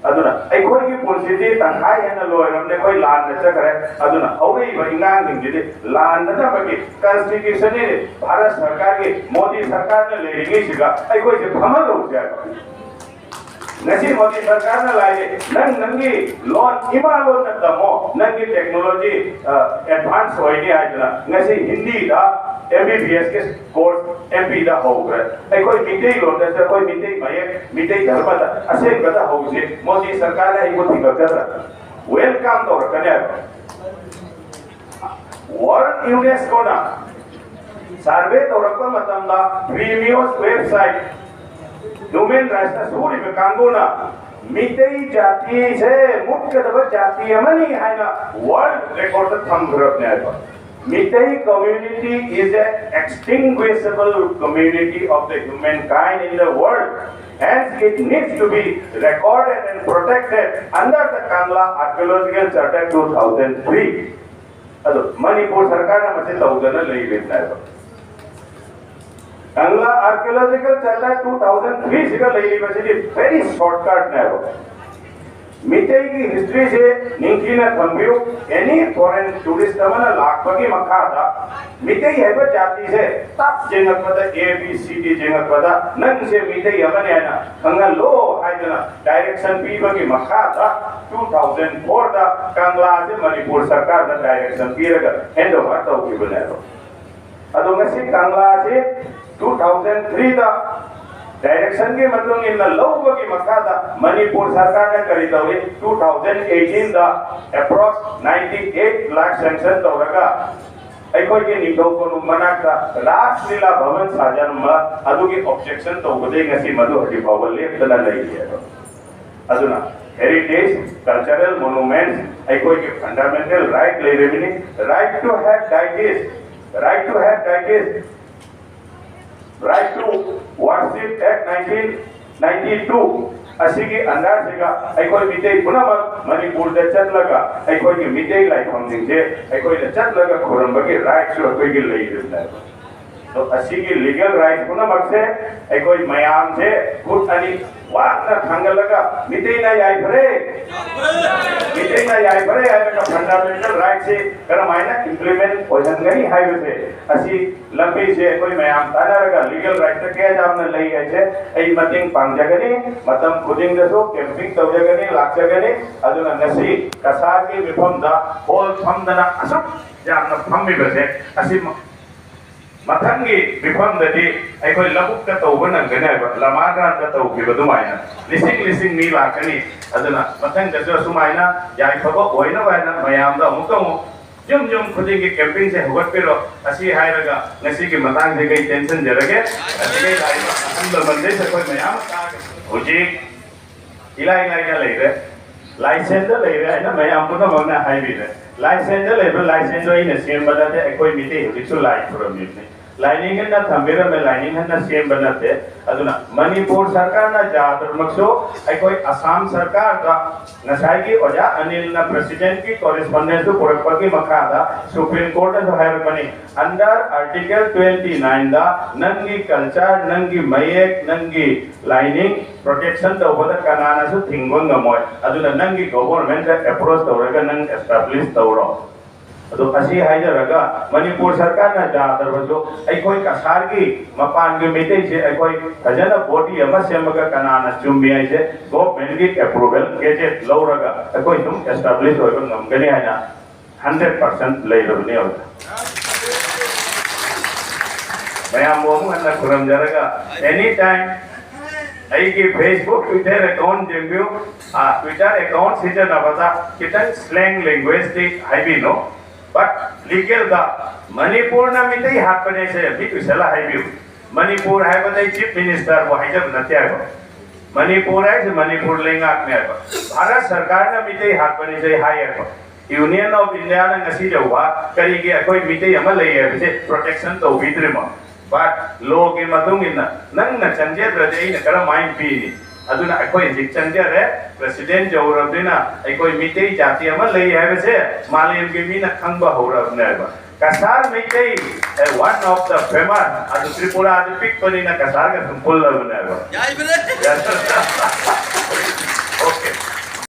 ꯑꯗꯨꯅ ꯑꯩꯈꯣꯏꯒꯤ ꯄꯨꯟꯁꯤꯗꯤ ꯇꯪꯈꯥꯏ ꯍꯦꯟꯅ ꯂꯣꯏꯔꯕꯅꯤ, ꯑꯩꯈꯣꯏ ꯂꯥꯟꯗ ꯆꯠꯈ꯭ꯔꯦ꯫ ꯑꯗꯨꯅ ꯍꯧꯔꯛꯏꯕ ꯑꯉꯥꯡꯁꯤꯡꯁꯤꯗꯤ ꯂꯥꯟꯗꯅꯕꯒꯤ ꯀꯟꯁꯇꯤꯇ꯭ꯌꯨꯁꯟꯅꯤ ꯚꯥꯔꯠ ꯁꯔꯀꯥꯔꯒꯤ, ꯃꯣꯗꯤ ꯁꯔꯀꯥꯔꯅ ꯂꯩꯔꯤꯉꯩꯁꯤꯗ ꯑꯩꯈꯣꯏꯁꯦ ꯐꯝꯍꯜꯍꯧꯁꯦ ꯍꯥꯏꯕ꯫ ꯉꯁꯤ ꯃꯣꯗꯤ ꯁꯔꯀꯥꯔꯅ ꯂꯥꯛꯏ, ꯅꯪ ꯅꯪꯒꯤ ꯂꯣꯟ, ꯏꯃꯥ ꯂꯣꯟꯗ ꯇꯝꯃꯣ, ꯅꯪꯒꯤ ꯇꯦꯛꯅꯣꯂꯣꯖꯤ ꯑꯦꯗꯚꯥꯟꯁ ꯑꯣꯏꯅꯤ ꯍꯥꯏꯗꯅ ꯉꯁꯤ ꯍꯤꯟꯗꯤꯗ M B B S ꯀꯤ ꯀꯣꯔꯁ M P ꯗ ꯍꯧꯈ꯭ꯔꯦ꯫ ꯑꯩꯈꯣꯏ ꯃꯤꯇꯩ ꯂꯣꯟꯗꯁꯨ, ꯑꯩꯈꯣꯏ ꯃꯤꯇꯩ ꯃꯌꯦꯛ, ꯃꯤꯇꯩ ꯙꯔꯃꯗ ꯑꯁꯦꯡꯕꯗ ꯍꯧꯁꯤ꯫ ꯃꯣꯗꯤ ꯁꯔꯀꯥꯔꯅ ꯑꯩꯕꯨ ꯊꯤꯡꯉꯛꯀꯗ꯭ꯔꯥ? ꯋꯦꯜꯀꯝ ꯇꯧꯔꯛꯀꯅꯤ ꯍꯥꯏꯕ꯫ World UNESCOꯅ ꯁꯔꯚꯦ ꯇꯧꯔꯛꯄ ꯃꯇꯝꯗ ꯄ꯭ꯔꯤꯃꯤꯌꯣꯁ ꯋꯦꯕꯁꯥꯏꯠ ꯍ꯭ꯌꯨꯃꯦꯟ ꯔꯥꯏꯠꯁꯇ ꯁꯨꯔꯤꯕ ꯀꯥꯡꯕꯨꯅ ꯃꯤꯇꯩ ꯖꯥꯇꯤꯁꯦ ꯃꯨꯠꯀꯗꯕ ꯖꯥꯇꯤ ꯑꯃꯅꯤ ꯍꯥꯏꯅ ꯋꯥꯔꯜ ꯔꯦꯀꯣꯔꯗꯇ ꯊꯝꯈ꯭ꯔꯕꯅꯦ ꯍꯥꯏꯕ꯫ Meitei community is an extinguishable community of the humankind in the world. Hence, it needs to be recorded and protected under the Kangla Archaeological Charter two thousand three. ꯑꯗꯣ ꯃꯅꯤꯄꯨꯔ ꯁꯔꯀꯥꯔꯅ ꯃꯁꯤ ꯇꯧꯗꯅ ꯂꯩꯔꯤꯕꯅꯦꯕ꯫ Kangla Archaeological Charter two thousand three ꯁꯤꯒ ꯂꯩꯔꯤꯕꯁꯤꯗꯤ very shortcut ꯅꯦꯕ꯫ ꯃꯤꯇꯩꯒꯤ ꯍꯤꯁꯇ꯭ꯔꯤꯁꯦ ꯅꯤꯡꯊꯤꯅ ꯊꯝꯕꯤꯌꯨ꯫ ꯑꯦꯅꯤ foreign tourist ꯑꯃꯅ ꯂꯥꯛꯄꯒꯤ ꯃꯈꯥꯗ ꯃꯤꯇꯩ ꯍꯥꯏꯕ ꯖꯥꯇꯤꯁꯦ ꯇꯞ ꯌꯦꯡꯉꯛꯄꯗ, ꯑꯦ ꯕꯤ ꯁꯤ ꯗꯤ ꯌꯦꯡꯉꯛꯄꯗ ꯅꯪꯁꯦ ꯃꯤꯇꯩ ꯑꯃꯅꯤ ꯍꯥꯏꯅ ꯈꯪꯍꯜꯂꯣ ꯍꯥꯏꯗꯅ ꯗꯥꯏꯔꯦꯛꯁꯟ ꯄꯤꯕꯒꯤ ꯃꯈꯥꯗ, ꯇꯨ ꯊꯥꯎꯖꯟ ꯐꯣꯔꯗ ꯀꯪꯂꯥꯁꯦ ꯃꯅꯤꯄꯨꯔ ꯁꯔꯀꯥꯔꯗ ꯗꯥꯏꯔꯦꯛꯁꯟ ꯄꯤꯔꯒ ꯍꯦꯟ ꯑꯣꯚꯔ ꯇꯧꯈꯤꯕꯅꯦꯕ꯫ ꯑꯗꯣ ꯉꯁꯤ ꯀꯪꯂꯥꯁꯤ ꯇꯨ ꯊꯥꯎꯖꯟ ꯊ꯭ꯔꯤꯗ ꯗꯥꯏꯔꯦꯛꯁꯟꯒꯤ ꯃꯇꯨꯡ ꯏꯟꯅ ꯂꯧꯕꯒꯤ ꯃꯈꯥꯗ ꯃꯅꯤꯄꯨꯔ ꯁꯔꯀꯥꯔꯅ ꯀꯔꯤ ꯇꯧꯏ? ꯇꯨ ꯊꯥꯎꯖꯟ ꯑꯩꯠꯇꯤꯟꯗ ꯑꯦꯄ꯭ꯔꯣꯛꯁ ꯅꯥꯏꯟꯇꯤ ꯑꯩꯠ ꯂꯥꯛ ꯁꯦꯡꯁꯟ ꯇꯧꯔꯒ ꯑꯩꯈꯣꯏꯒꯤ ꯅꯤꯡꯊꯧ ꯀꯣꯅꯨꯡ ꯃꯅꯥꯛꯇ ꯔꯥꯁ ꯂꯤꯂꯥ ꯚꯕꯟ ꯁꯥꯖꯟꯕ, ꯑꯗꯨꯒꯤ ꯑꯣꯕꯖꯦꯛꯁꯟ ꯇꯧꯕꯗꯒꯤ ꯉꯁꯤ ꯃꯗꯨ ꯍꯧꯖꯤꯛ ꯐꯥꯎꯕ ꯂꯦꯞꯇꯅ ꯂꯩꯔꯤꯑꯕ꯫ ꯑꯗꯨꯅ ꯍꯦꯔꯤꯇꯦꯖ, ꯀꯜꯆꯔꯦꯜ ꯃꯣꯅꯨꯃꯦꯟꯠ ꯑꯩꯈꯣꯏꯒꯤ ꯐꯟꯗꯥꯃꯦꯟꯇꯦꯜ ꯔꯥꯏꯠ ꯂꯩꯔꯤꯕꯅꯤ꯫ Right to have digest, right to have digest, Right to Worship Act nineteen ninety-two ꯑꯁꯤꯒꯤ ꯑꯟꯗꯔꯁꯤꯒ ꯑꯩꯈꯣꯏ ꯃꯤꯇꯩ ꯄꯨꯝꯅꯃꯛ ꯃꯅꯤꯄꯨꯔꯗ ꯆꯠꯂꯒ ꯑꯩꯈꯣꯏꯒꯤ ꯃꯤꯇꯩ ꯂꯥꯏꯐꯝꯁꯤꯡꯁꯦ ꯑꯩꯈꯣꯏꯅ ꯆꯠꯂꯒ ꯈꯨꯔꯨꯝꯕꯒꯤ ꯔꯥꯏꯠꯁꯨ ꯑꯩꯈꯣꯏꯒꯤ ꯂꯩꯔꯤꯕꯅꯦꯕ꯫ ꯑꯗꯣ ꯑꯁꯤꯒꯤ ꯂꯤꯒꯦꯜ ꯔꯥꯏꯠ ꯄꯨꯝꯅꯃꯛꯁꯦ ꯑꯩꯈꯣꯏ ꯃꯌꯥꯝꯁꯦ ꯈꯨꯠ ꯑꯅꯤ ꯋꯥꯡꯅ ꯊꯥꯡꯒꯠꯂꯒ ꯃꯤꯇꯩꯅ ꯌꯥꯏꯐꯔꯦ, ꯃꯤꯇꯩꯅ ꯌꯥꯏꯐꯔꯦ ꯍꯥꯏꯔꯒ ꯐꯟꯗꯥꯃꯦꯟꯇꯦꯜ ꯔꯥꯏꯠꯁꯤ ꯀꯔꯝꯍꯥꯏꯅ ꯏꯝꯄ꯭ꯂꯤꯃꯦꯟ ꯑꯣꯏꯍꯟꯒꯅꯤ ꯍꯥꯏꯕꯁꯦ, ꯑꯁꯤ ꯂꯝꯕꯤꯁꯦ ꯑꯩꯈꯣꯏ ꯃꯌꯥꯝ ꯇꯥꯟꯅꯔꯒ ꯂꯤꯒꯦꯜ ꯔꯥꯏꯠꯇ ꯀꯌꯥ ꯌꯥꯝꯅ ꯂꯩ ꯍꯥꯏꯁꯦ ꯑꯩ ꯃꯇꯦꯡ ꯄꯥꯡꯖꯒꯅꯤ꯫ ꯃꯇꯝ ꯈꯨꯗꯤꯡꯗꯁꯨ ꯀꯦꯝꯄꯤꯡ ꯇꯧꯖꯒꯅꯤ, ꯂꯥꯛꯆꯒꯅꯤ꯫ ꯑꯗꯨꯅ ꯉꯁꯤ ꯀꯁꯥꯔꯒꯤ ꯃꯤꯐꯝꯗ ꯍꯣꯜ ꯐꯝꯗꯅ ꯑꯁꯨꯛ ꯌꯥꯝꯅ ꯐꯝꯃꯤꯕꯁꯦ, ꯑꯁꯤ ꯃ-, ꯃꯊꯪꯒꯤ ꯃꯤꯐꯝꯗꯗꯤ ꯑꯩꯈꯣꯏ ꯂꯧꯕꯨꯛꯇ ꯇꯧꯕ ꯅꯪꯒꯅꯤ ꯍꯥꯏꯕ, ꯂꯃꯥꯟꯗ꯭ꯔꯥꯟꯗ ꯇꯧꯈꯤꯕ ꯑꯗꯨꯃꯥꯏꯅ ꯂꯤꯁꯤꯡ ꯂꯤꯁꯤꯡ ꯃꯤ ꯂꯥꯛꯀꯅꯤ꯫ ꯑꯗꯨꯅ ꯃꯊꯪꯗꯁꯨ ꯑꯁꯨꯃꯥꯏꯅ ꯌꯥꯏꯐꯕ ꯑꯣꯏꯅꯕ ꯍꯥꯏꯅ ꯃꯌꯥꯝꯗ ꯑꯃꯨꯛꯀ ꯑꯃꯨꯛ ꯌꯨꯝ ꯌꯨꯝ ꯈꯨꯗꯤꯡꯒꯤ ꯀꯦꯝꯄꯤꯡꯁꯦ ꯍꯧꯒꯠꯄꯤꯔꯣ꯫ ꯑꯁꯤ ꯍꯥꯏꯔꯒ ꯉꯁꯤꯒꯤ ꯃꯇꯥꯡꯁꯤꯗ ꯑꯩ ꯇꯦꯟꯁꯟꯖꯔꯒꯦ꯫ ꯑꯁꯤꯗꯩ ꯂꯥꯛꯏꯕ ꯑꯍꯜ ꯂꯃꯟꯗꯩꯁꯨ ꯑꯩꯈꯣꯏ ꯃꯌꯥꯝ ꯑꯃ ꯇꯥꯒꯅꯤ꯫ ꯍꯧꯖꯤꯛ ꯏꯂꯥꯏ ꯂꯥꯏꯅ ꯂꯩꯔꯦ, ꯂꯥꯏꯁꯦꯟꯗ ꯂꯩꯔꯦ ꯍꯥꯏꯅ ꯃꯌꯥꯝ ꯄꯨꯝꯅꯃꯛꯅ ꯍꯥꯏꯕꯤꯔꯦ꯫ ꯂꯥꯏꯁꯦꯟꯗ ꯂꯩꯕ, ꯂꯥꯏꯁꯦꯟꯗꯣ ꯑꯩꯅ ꯁꯦꯝꯕ ꯅꯠꯇꯦ, ꯑꯩꯈꯣꯏ ꯃꯤꯇꯩ ꯍꯧꯖꯤꯛꯁꯨ ꯂꯥꯏ ꯈꯨꯔꯝꯃꯤꯕꯅꯤ꯫ ꯂꯥꯏꯅꯤꯡ ꯍꯟꯅ ꯊꯝꯕꯤꯔꯝꯃꯦ, ꯂꯥꯏꯅꯤꯡ ꯍꯟꯅ ꯁꯦꯝꯕ ꯅꯠꯇꯦ꯫ ꯑꯗꯨꯅ ꯃꯅꯤꯄꯨꯔ ꯁꯔꯀꯥꯔꯅ ꯌꯥꯗ꯭ꯔꯃꯛꯁꯨ ꯑꯩꯈꯣꯏ ꯑꯁꯥꯝ ꯁꯔꯀꯥꯔꯗ ꯉꯁꯥꯏꯒꯤ ꯑꯣꯖꯥ ꯑꯅꯤꯜꯅ ꯄ꯭ꯔꯦꯁꯤꯗꯦꯟꯠꯀꯤ ꯀꯣꯔꯦꯁꯄꯣꯟꯗꯦꯟꯁꯁꯨ ꯄꯨꯔꯛꯄꯒꯤ ꯃꯈꯥꯗ ꯁꯨꯄ꯭ꯔꯤꯝ ꯀꯣꯔꯠꯅꯁꯨ ꯍꯥꯏꯔꯛꯄꯅꯤ, under Article twenty nine ꯗ ꯅꯪꯒꯤ ꯀꯜꯆꯔ, ꯅꯪꯒꯤ ꯃꯌꯦꯛ, ꯅꯪꯒꯤ ꯂꯥꯏꯅꯤꯡ ꯄ꯭ꯔꯣꯇꯦꯛꯁꯟ ꯇꯧꯕꯗ ꯀꯅꯥꯅꯁꯨ ꯊꯤꯡꯕ ꯉꯝꯃꯣꯏ꯫ ꯑꯗꯨꯅ ꯅꯪꯒꯤ ꯒꯣꯚꯔꯟꯃꯦꯟꯠꯇ ꯑꯦꯄ꯭ꯔꯣꯆ ꯇꯧꯔꯒ ꯅꯪ ꯑꯦꯁꯇꯥꯕ꯭ꯂꯤꯁ ꯇꯧꯔꯣ꯫ ꯑꯗꯣ ꯑꯁꯤ ꯍꯥꯏꯖꯔꯒ ꯃꯅꯤꯄꯨꯔ ꯁꯔꯀꯥꯔꯅ ꯌꯥꯗ꯭ꯔꯕꯁꯨ ꯑꯩꯈꯣꯏ ꯀꯁꯥꯔꯒꯤ ꯃꯄꯥꯟꯒꯤ ꯃꯩꯇꯩꯁꯦ ꯑꯩꯈꯣꯏ ꯐꯖꯅ ꯕꯣꯗꯤ ꯑꯃ ꯁꯦꯝꯃꯒ ꯀꯅꯥꯅ ꯆꯨꯝꯃꯤ ꯍꯥꯏꯁꯦ ꯒꯣꯚꯔꯟꯃꯦꯟꯠꯀꯤ ꯑꯦꯄ꯭ꯔꯨꯚꯦꯜ ꯒꯦꯖꯦꯠ ꯂꯧꯔꯒ ꯑꯩꯈꯣꯏ ꯑꯗꯨꯝ ꯑꯦꯁꯇꯥꯕ꯭ꯂꯤꯁ ꯑꯣꯏꯕ ꯉꯝꯒꯅꯤ ꯍꯥꯏꯅ ꯍꯟꯗ꯭ꯔꯦꯠ ꯄꯥꯔꯁꯦꯟꯠ ꯂꯩꯔꯕꯅꯤ ꯍꯧꯖꯤꯛ꯫ ꯃꯌꯥꯝꯕꯨ ꯑꯃꯨꯛ ꯍꯟꯅ ꯈꯨꯔꯨꯝꯖꯔꯒ, ꯑꯦꯅꯤ ꯇꯥꯏꯝ ꯑꯩꯒꯤ ꯐꯦꯁꯕꯨꯛ, ꯇ꯭ꯋꯤꯇꯔ ꯑꯦꯀꯥꯎꯟꯠ ꯌꯦꯡꯕꯤꯌꯨ꯫ ꯑꯥ, ꯇ꯭ꯋꯤꯇꯔ ꯑꯦꯀꯥꯎꯟꯠ ꯁꯤꯖꯤꯟꯅꯕꯗ ꯈꯤꯇꯪ ꯁ꯭ꯂꯦꯡ ꯂꯦꯡꯒ꯭ꯋꯦꯖꯇꯤ ꯍꯥꯏꯕꯤꯅꯨ꯫ ꯕꯠ ꯂꯤꯒꯦꯜꯗ ꯃꯅꯤꯄꯨꯔꯅ ꯃꯤꯇꯩ ꯍꯥꯠꯄꯅꯦꯁꯦ ꯃꯤꯠ ꯎꯏꯁꯜꯂ ꯍꯥꯏꯕꯤꯌꯨ꯫ ꯃꯅꯤꯄꯨꯔ ꯍꯥꯏꯕꯗ ꯑꯩ ꯆꯤꯐ ꯃꯤꯅꯤꯁꯇꯔꯕꯨ ꯍꯥꯏꯖꯕ ꯅꯠꯇꯦ ꯍꯥꯏꯕ꯫ ꯃꯅꯤꯄꯨꯔ ꯍꯥꯏꯁꯦ ꯃꯅꯤꯄꯨꯔ ꯂꯩꯉꯥꯛꯅꯦ ꯍꯥꯏꯕ꯫ ꯚꯥꯔꯠ ꯁꯔꯀꯥꯔꯅ ꯃꯤꯇꯩ ꯍꯥꯠꯄꯅꯦꯁꯦ ꯍꯥꯏ ꯍꯥꯏꯕ꯫ ꯌꯨꯅꯤꯌꯟ ꯑꯣꯐ ꯏꯟꯗꯤꯌꯥꯅ ꯉꯁꯤ ꯐꯥꯎꯕ ꯀꯔꯤꯒꯤ ꯑꯩꯈꯣꯏ ꯃꯤꯇꯩ ꯑꯃ ꯂꯩ ꯍꯥꯏꯕꯁꯦ ꯄ꯭ꯔꯣꯇꯦꯛꯁꯟ ꯇꯧꯕꯤꯗ꯭ꯔꯤꯃꯣ? ꯕꯠ ꯂꯣꯒꯤ ꯃꯇꯨꯡ ꯏꯟꯅ ꯅꯪꯅ ꯆꯪꯖꯗ꯭ꯔꯗꯤ ꯑꯩꯅ ꯀꯔꯝꯍꯥꯏꯅ ꯄꯤꯅꯤ? ꯑꯗꯨꯅ ꯑꯩꯈꯣꯏ ꯍꯧꯖꯤꯛ ꯆꯪꯖꯔꯦ, ꯄ꯭ꯔꯦꯁꯤꯗꯦꯟꯠ ꯌꯧꯔꯕꯅꯤꯅ ꯑꯩꯈꯣꯏ ꯃꯤꯇꯩ ꯖꯥꯇꯤ ꯑꯃ ꯂꯩ ꯍꯥꯏꯕꯁꯦ ꯃꯥꯂꯦꯝꯒꯤ ꯃꯤꯅ ꯈꯪꯕ ꯍꯧꯔꯕꯅꯦꯕ꯫ ꯀꯁꯥꯔ ꯃꯩꯇꯩ, ꯑꯦ, one of the famous, ꯑꯗꯨ ꯇ꯭ꯔꯤꯄꯨꯔꯥꯗꯤ ꯄꯤꯛꯄꯅꯤꯅ ꯀꯁꯥꯔꯒ ꯁꯨꯝ ꯄꯨꯜꯂꯕꯅꯦꯕ꯫ ꯌꯥꯏꯕꯅꯦ꯫ Yes.